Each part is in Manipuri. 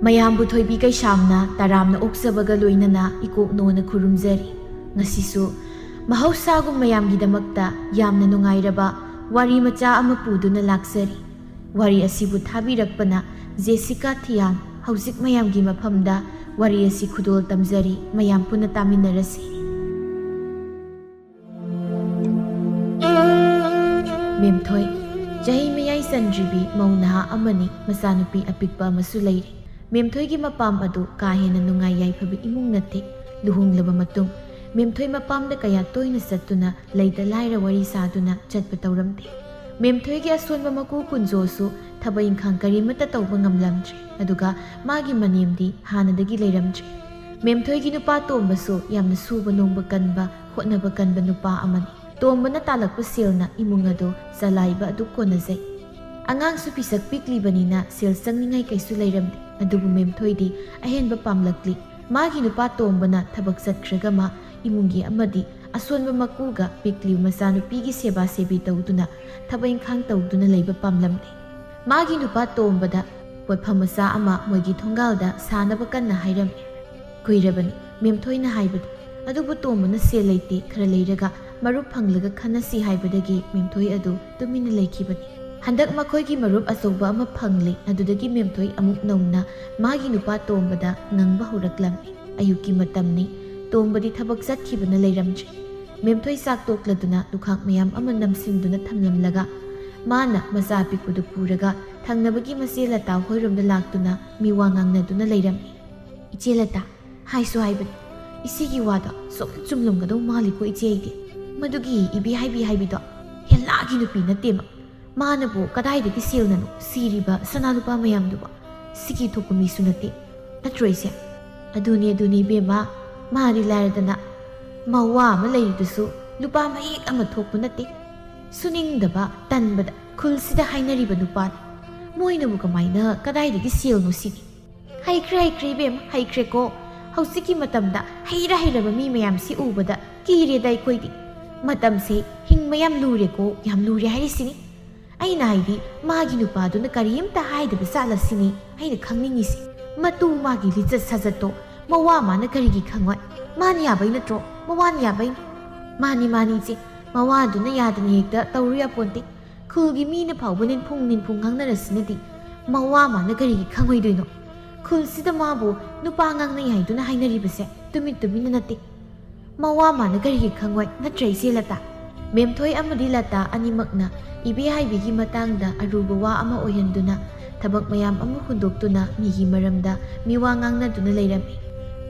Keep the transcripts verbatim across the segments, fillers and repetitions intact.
ꯃꯌꯥꯝꯕꯨ ꯊꯣꯏꯕꯤ ꯀꯩꯁꯥꯝꯅ ꯇꯔꯥꯝꯅ ꯑꯣꯛꯆꯕꯒ ꯂꯣꯏꯅꯅ ꯏꯀꯣꯛꯅꯣꯅ ꯈꯨꯔꯨꯝꯖꯔꯤ꯫ ꯉꯁꯤꯁꯨ ꯃꯍꯧꯁꯥꯒꯨꯝ ꯃꯌꯥꯝꯒꯤꯗꯃꯛꯇ ꯌꯥꯝꯅ ꯅꯨꯡꯉꯥꯏꯔꯕ ꯋꯥꯔꯤ ꯃꯆꯥ ꯑꯃ ꯄꯨꯗꯨꯅ ꯂꯥꯛꯆꯔꯤ꯫ ꯋꯥꯔꯤ ꯑꯁꯤꯕꯨ ꯊꯥꯕꯤꯔꯛꯄꯅ ꯖꯦꯁꯤꯀꯥ ꯊꯤꯌꯥꯝ꯫ ꯍꯧꯖꯤꯛ ꯃꯌꯥꯝꯒꯤ ꯃꯐꯝꯗ ꯋꯥꯔꯤ ꯑꯁꯤ ꯈꯨꯗꯣꯜ ꯇꯝꯖꯔꯤ, ꯃꯌꯥꯝ ꯄꯨꯟꯅ ꯇꯥꯃꯤꯟꯅꯔꯁꯤ꯫ ꯃꯦꯝꯊꯣꯏ, ꯆꯍꯤ ꯃꯌꯥꯏ ꯆꯟꯗ꯭ꯔꯤꯕꯤ ꯃꯧ ꯅꯍꯥ ꯑꯃꯅꯤ, ꯃꯆꯥꯅꯨꯄꯤ ꯑꯄꯤꯛꯄ ꯑꯃꯁꯨ ꯂꯩꯔꯤ꯫ ꯃꯦꯝꯊꯣꯏꯒꯤ ꯃꯄꯥꯝ ꯑꯗꯨ ꯀꯥ ꯍꯦꯟꯅ ꯅꯨꯡꯉꯥꯏ ꯌꯥꯏꯐꯕ ꯏꯃꯨꯡ ꯅꯠꯇꯦ꯫ ꯂꯨꯍꯣꯡꯂꯕ ꯃꯇꯨꯡ ꯃꯦꯝꯊꯣꯏ ꯃꯄꯥꯝꯗ ꯀꯌꯥ ꯇꯣꯏꯅ ꯆꯠꯇꯨꯅ ꯂꯩꯇ ꯂꯥꯏꯔ ꯋꯥꯔꯤ ꯁꯥꯗꯨꯅ ꯆꯠꯄ ꯇꯧꯔꯝꯗꯦ꯫ ꯃꯦꯝꯊꯣꯏꯒꯤ ꯑꯁꯣꯟꯕ ꯃꯀꯨ ꯀꯨꯟꯖꯣꯁꯨ ꯊꯕꯛ ꯏꯪꯈꯥꯡ ꯀꯔꯤꯃꯠꯇ ꯇꯧꯕ ꯉꯝꯂꯝꯗ꯭ꯔꯦ, ꯑꯗꯨꯒ ꯃꯥꯒꯤ ꯃꯅꯦꯝꯗꯤ ꯍꯥꯟꯅꯗꯒꯤ ꯂꯩꯔꯝꯗ꯭ꯔꯦ꯫ ꯃꯦꯝꯊꯣꯏꯒꯤ ꯅꯨꯄꯥ ꯇꯣꯝꯕꯁꯨ ꯌꯥꯝꯅ ꯁꯨꯕ ꯅꯣꯝꯕ ꯀꯟꯕ, ꯍꯣꯠꯅꯕ ꯀꯟꯕ ꯅꯨꯄꯥ ꯑꯃꯅꯤ꯫ ꯇꯣꯝꯕꯅ ꯇꯥꯜꯂꯛꯄ ꯁꯦꯜꯅ ꯏꯃꯨꯡ ꯑꯗꯨ ꯆꯂꯥꯏꯕ ꯑꯗꯨ ꯀꯣꯟꯅꯖꯩ꯫ ꯑꯉꯥꯡꯁꯨ ꯄꯤꯁꯛ ꯄꯤꯛꯂꯤꯕꯅꯤꯅ ꯁꯦꯜ ꯆꯪꯅꯤꯡꯉꯥꯏ ꯀꯩꯁꯨ ꯂꯩꯔꯝꯗꯦ꯫ ꯑꯗꯨꯕꯨ ꯃꯦꯝꯊꯣꯏꯗꯤ ꯑꯍꯦꯟꯕ ꯄꯥꯝꯂꯛꯂꯤ꯫ ꯃꯥꯒꯤ ꯅꯨꯄꯥ ꯇꯣꯝꯕꯅ ꯊꯕꯛ ꯆꯠꯈ꯭ꯔꯒ ꯃꯥ ꯏꯃꯨꯡꯒꯤ ꯑꯃꯗꯤ ꯑꯁꯣꯟꯕ ꯃꯀꯨꯒ ꯄꯤꯛꯂꯤꯕ ꯃꯆꯥꯅꯨꯄꯤꯒꯤ ꯁꯦꯕꯥ ꯁꯦꯕꯤ ꯇꯧꯗꯨꯅ ꯊꯕꯛ ꯏꯪꯈꯥꯡ ꯇꯧꯗꯨꯅ ꯂꯩꯕ ꯄꯥꯝꯂꯝꯗꯦ꯫ ꯃꯥꯒꯤ ꯅꯨꯄꯥ ꯇꯣꯝꯕꯗ ꯄꯣꯠꯐꯝ ꯃꯆꯥ ꯑꯃ ꯃꯣꯏꯒꯤ ꯊꯣꯡꯒꯥꯜꯗ ꯁꯥꯅꯕ ꯀꯟꯅ ꯍꯥꯏꯔꯝꯃꯤ꯫ ꯀꯨꯏꯔꯕꯅꯤ ꯃꯦꯝꯊꯣꯏꯅ ꯍꯥꯏꯕꯗꯨ, ꯑꯗꯨꯕꯨ ꯇꯣꯝꯕꯅ ꯁꯦꯜ ꯂꯩꯇꯦ, ꯈꯔ ꯂꯩꯔꯒ ꯃꯔꯨꯞ ꯐꯪꯂꯒ ꯈꯟꯅꯁꯤ ꯍꯥꯏꯕꯗꯒꯤ ꯃꯦꯝꯊꯣꯏ ꯑꯗꯨ ꯇꯨꯃꯤꯟꯅ ꯂꯩꯈꯤꯕꯅꯤ꯫ ꯍꯟꯗꯛ ꯃꯈꯣꯏꯒꯤ ꯃꯔꯨꯞ ꯑꯆꯧꯕ ꯑꯃ ꯐꯪꯂꯤ꯫ ꯑꯗꯨꯗꯒꯤ ꯃꯦꯝꯊꯣꯏ ꯑꯃꯨꯛ ꯅꯧꯅ ꯃꯥꯒꯤ ꯅꯨꯄꯥ ꯇꯣꯝꯕꯗ ꯉꯪꯕ ꯍꯧꯔꯛꯂꯝꯃꯤ꯫ ꯑꯌꯨꯛꯀꯤ ꯃꯇꯝꯅꯤ꯫ ꯇꯣꯝꯕꯗꯤ ꯊꯕꯛ ꯆꯠꯈꯤꯕꯅ ꯂꯩꯔꯝꯗ꯭ꯔꯦ꯫ ꯃꯦꯝꯊꯣꯏ ꯆꯥꯛ ꯇꯣꯛꯂꯗꯨꯅ ꯂꯨꯈꯥꯛ ꯃꯌꯥꯝ ꯑꯃ ꯅꯝꯁꯤꯟꯗꯨꯅ ꯊꯝꯂꯝꯂꯒ ꯃꯥꯅ ꯃꯆꯥ ꯑꯄꯤꯛꯄꯗꯨ ꯄꯨꯔꯒ ꯊꯪꯅꯕꯒꯤ ꯃꯆꯦ ꯂꯇꯥ ꯍꯣꯏꯔꯣꯝꯗ ꯂꯥꯛꯇꯨꯅ ꯃꯤꯋꯥ ꯉꯥꯡꯅꯗꯨꯅ ꯂꯩꯔꯝꯃꯤ꯫ "ꯏꯆꯦ ꯂꯇꯥ, ꯍꯥꯏꯁꯨ ꯍꯥꯏꯕꯅꯤ, ꯏꯆꯦꯒꯤ ꯋꯥꯗꯣ ꯁꯨꯝ ꯆꯨꯝꯂꯝꯒꯗꯧ ꯃꯥꯜꯂꯤꯀꯣ ꯏꯆꯦ꯫ ꯑꯩꯗꯤ ꯃꯗꯨꯒꯤ ꯏꯕꯤ ꯍꯥꯏꯕꯤ ꯍꯥꯏꯕꯤꯗꯣ ꯍꯦꯜꯂꯥꯒꯤ ꯅꯨꯄꯤ ꯅꯠꯇꯦ ꯃꯥ꯫ ꯃꯥꯅꯕꯨ ꯀꯗꯥꯏꯗꯒꯤ ꯁꯦꯜꯅꯅꯣ ꯁꯤꯔꯤꯕ ꯁꯅꯥ ꯂꯨꯄꯥ ꯃꯌꯥꯝꯗꯨꯕꯨ? ꯁꯤꯒꯤ ꯊꯣꯛꯄ ꯃꯤꯁꯨ ꯅꯠꯇꯦ, ꯅꯠꯇ꯭ꯔꯣ ꯏꯆꯦ?" "ꯑꯗꯨꯅꯤ, ꯑꯗꯨꯅꯤ ꯏꯕꯦꯝꯃ, ꯃꯥꯗꯤ ꯂꯥꯏꯔꯗꯅ ꯃꯋꯥ ꯑꯃ ꯂꯩꯔꯤꯗꯨꯁꯨ ꯂꯨꯄꯥ ꯃꯌꯦꯛ ꯑꯃ ꯊꯣꯛꯄ ꯅꯠꯇꯦ꯫ ꯁꯨꯅꯤꯡꯗꯕ, ꯇꯟꯕꯗ ꯈꯨꯜꯁꯤꯗ ꯍꯥꯏꯅꯔꯤꯕ ꯅꯨꯄꯥꯅꯤ꯫ ꯃꯣꯏꯅꯕꯨ ꯀꯃꯥꯏꯅ ꯀꯗꯥꯏꯗꯒꯤ ꯁꯦꯜꯅꯣ ꯁꯤꯅꯤ?" "ꯍꯩꯈ꯭ꯔꯦ, ꯍꯩꯈ꯭ꯔꯦ ꯏꯕꯦꯝꯃ, ꯍꯩꯈ꯭ꯔꯦꯀꯣ꯫ ꯍꯧꯖꯤꯛꯀꯤ ꯃꯇꯝꯗ ꯍꯩꯔ ꯍꯩꯔꯕ ꯃꯤ ꯃꯌꯥꯝꯁꯤ ꯎꯕꯗ ꯀꯤꯔꯦꯗ ꯑꯩꯈꯣꯏꯗꯤ꯫ ꯃꯇꯝꯁꯦ ꯍꯤꯡꯕ ꯌꯥꯝ ꯂꯨꯔꯦꯀꯣ, ꯌꯥꯝ ꯂꯨꯔꯦ ꯍꯥꯏꯔꯤꯁꯤꯅꯤ꯫ ꯑꯩꯅ ꯍꯥꯏꯗꯤ ꯃꯥꯒꯤ ꯅꯨꯄꯥꯗꯨꯅ ꯀꯔꯤꯝꯇ ꯍꯥꯏꯗꯕ ꯖꯥꯠꯂ ꯁꯤꯅꯤ ꯑꯩꯅ ꯈꯪꯅꯤꯡꯉꯤꯁꯦ꯫ ꯃꯇꯨ ꯃꯥꯒꯤ ꯂꯤꯆꯠ ꯁꯥꯖꯠꯇꯣ ꯃꯋꯥ ꯃꯥꯅ ꯀꯔꯤꯒꯤ ꯈꯪꯉꯣꯏ? ꯃꯥꯅ ꯌꯥꯕꯩ ꯅꯠꯇ꯭ꯔꯣ? ꯃꯋꯥꯅ ꯌꯥꯕꯩꯅꯤ꯫ ꯃꯥꯅꯤ, ꯃꯥꯅꯤ, ꯏꯆꯦ꯫ ꯃꯋꯥꯗꯨꯅ ꯌꯥꯗꯅ ꯍꯦꯛꯇ ꯇꯧꯔꯨ ꯌꯥꯄꯣꯟꯇꯦ꯫ ꯈꯨꯜꯒꯤ ꯃꯤꯅ ꯐꯥꯎꯕ ꯅꯤꯟꯐꯨꯡ ꯅꯤꯟꯐꯨꯡ ꯉꯥꯡꯅꯔꯁꯤꯅꯗꯤ ꯃꯋꯥ ꯃꯥꯅ ꯀꯔꯤꯒꯤ ꯈꯪꯉꯣꯏꯗꯣꯏꯅꯣ? ꯈꯨꯜꯁꯤꯗ ꯃꯥꯕꯨ ꯅꯨꯄꯥ ꯉꯥꯡꯅꯩ ꯍꯥꯏꯗꯨꯅ ꯍꯥꯏꯅꯔꯤꯕꯁꯦ ꯇꯨꯃꯤꯟ ꯇꯨꯃꯤꯟꯅ ꯅꯠꯇꯦ꯫ ꯃꯋꯥ ꯃꯥꯅ ꯀꯔꯤꯒꯤ ꯈꯪꯉꯣꯏ, ꯅꯠꯇ꯭ꯔ ꯏꯆꯦ ꯂꯇꯥ? ꯃꯦꯝꯊꯣꯏ ꯑꯃꯗꯤ ꯂꯇꯥ ꯑꯅꯤꯃꯛꯅ ꯏꯕꯦꯍꯥꯏꯕꯤꯒꯤ ꯃꯇꯥꯡꯗ ꯑꯔꯨꯕ ꯋꯥ ꯑꯃ ꯑꯣꯏꯍꯟꯗꯨꯅ ꯊꯕꯛ ꯃꯌꯥꯝ ꯑꯃ ꯍꯨꯟꯗꯣꯛꯇꯨꯅ ꯃꯤꯒꯤ ꯃꯔꯝꯗ ꯃꯤꯋꯥ ꯉꯥꯡꯅꯗꯨꯅ ꯂꯩꯔꯝꯃꯤ꯫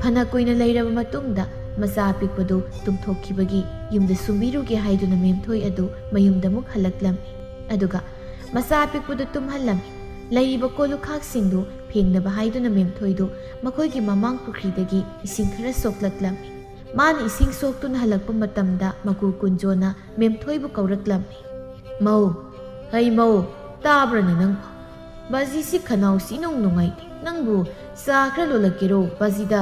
ꯐꯅ ꯀꯨꯏꯅ ꯂꯩꯔꯕ ꯃꯇꯨꯡꯗ ꯃꯆꯥ ꯑꯄꯤꯛꯄꯗꯨ ꯇꯨꯝꯊꯣꯛꯈꯤꯕꯒꯤ ꯌꯨꯝꯗ ꯁꯨꯝꯕꯤꯔꯨꯒꯦ ꯍꯥꯏꯗꯨꯅ ꯃꯦꯝꯊꯣꯏ ꯑꯗꯨ ꯃꯌꯨꯝꯗ ꯑꯃꯨꯛ ꯍꯜꯂꯛꯂꯝꯃꯤ꯫ ꯑꯗꯨꯒ ꯃꯆꯥ ꯑꯄꯤꯛꯄꯗꯨ ꯇꯨꯝꯍꯜꯂꯝꯃꯤ꯫ ꯂꯩꯔꯤꯕ ꯀꯣꯜꯂꯨꯈꯥꯛꯁꯤꯡꯗꯨ ꯐꯦꯡꯅꯕ ꯍꯥꯏꯗꯨꯅ ꯃꯦꯝꯊꯣꯏꯗꯨ ꯃꯈꯣꯏꯒꯤ ꯃꯃꯥꯡ ꯄꯨꯈ꯭ꯔꯤꯗꯒꯤ ꯏꯁꯤꯡ ꯈꯔ ꯁꯣꯛꯂꯛꯂꯝꯃꯤ꯫ ꯃꯥꯅ ꯏꯁꯤꯡ ꯁꯣꯛꯇꯨꯅ ꯍꯜꯂꯛꯄ ꯃꯇꯝꯗ ꯃꯀꯨ ꯀꯨꯟꯖꯣꯅ ꯃꯦꯝꯊꯣꯏꯕꯨ ꯀꯧꯔꯛꯂꯝꯃꯤ꯫ "ꯃꯧ, ꯍꯩ ꯃꯧ, ꯇꯥꯕ꯭ꯔꯅꯦ ꯅꯪꯕꯨ? ꯕꯥꯖꯤꯁꯤ ꯈꯅꯥꯎꯁꯤ ꯏꯅꯨꯡ ꯅꯨꯡꯉꯥꯏꯇꯦ꯫ ꯅꯪꯕꯨ ꯆꯥ ꯈꯔ ꯂꯣꯜꯂꯛꯀꯦꯔꯣ ꯕꯥꯖꯤꯗ?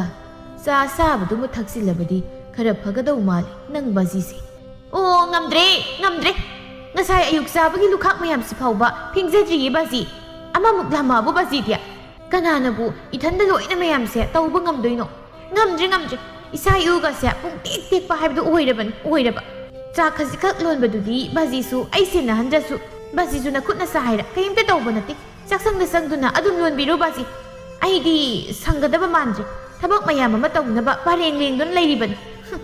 ꯆꯥ ꯑꯁꯥꯕꯗꯨꯃ ꯊꯛꯆꯤꯜꯂꯕꯗꯤ ꯈꯔ ꯐꯒꯗꯧ ꯃꯥꯜꯂꯦ ꯅꯪ ꯕꯥꯖꯤꯁꯦ꯫" "ꯑꯣ, ꯉꯝꯗ꯭ꯔꯦ, ꯉꯝꯗ꯭ꯔꯦ꯫ ꯉꯁꯥꯏ ꯑꯌꯨꯛ ꯆꯥꯕꯒꯤ ꯂꯨꯈꯥꯛ ꯃꯌꯥꯝꯁꯤ ꯐꯥꯎꯕ ꯐꯦꯡꯖꯗ꯭ꯔꯤꯌꯦ ꯕꯥꯖꯤ꯫ ꯑꯃꯃꯨꯛ ꯂꯥꯝꯃꯛꯑꯕꯣ ꯕꯥꯖꯤꯗꯤ? ꯀꯅꯥꯅꯕꯨ ꯏꯊꯟꯗ ꯂꯣꯏꯅ ꯃꯌꯥꯝꯁꯦ ꯇꯧꯕ ꯉꯝꯗꯣꯏꯅꯣ? ꯉꯝꯗ꯭ꯔꯦ, ꯉꯝꯗ꯭ꯔꯦ꯫ ꯏꯁꯥ ꯏꯎꯒꯁꯦ ꯄꯨꯡꯇꯦꯛ ꯇꯦꯛꯄ ꯍꯥꯏꯕꯗꯨ ꯑꯣꯏꯔꯕꯅꯤ, ꯑꯣꯏꯔꯕ꯫ ꯆꯥ ꯈꯖꯤꯛꯈꯛ ꯂꯣꯟꯕꯗꯨꯗꯤ ꯕꯥꯖꯤꯁꯨ ꯑꯩ ꯁꯦꯟꯅꯍꯟꯗ꯭ꯔꯁꯨ, ꯕꯥꯖꯤꯁꯨ ꯅꯈꯨꯠ ꯅꯁꯥ ꯍꯥꯏꯔ ꯀꯔꯤꯝꯇ ꯇꯧꯕ ꯅꯠꯇꯦ꯫ ꯆꯥꯛꯁꯪꯗ ꯆꯪꯗꯨꯅ ꯑꯗꯨꯝ ꯂꯣꯟꯕꯤꯔꯣ ꯕꯥꯖꯤ꯫ ꯑꯩꯗꯤ ꯁꯪꯒꯗꯕ ꯃꯥꯟꯗ꯭ꯔꯦ꯫ ꯊꯕꯛ ꯃꯌꯥꯝ ꯑꯃ ꯇꯧꯅꯕ ꯄꯔꯦꯡ ꯂꯦꯡꯗꯨꯅ ꯂꯩꯔꯤꯕꯅꯤ꯫ ꯍꯨꯝ,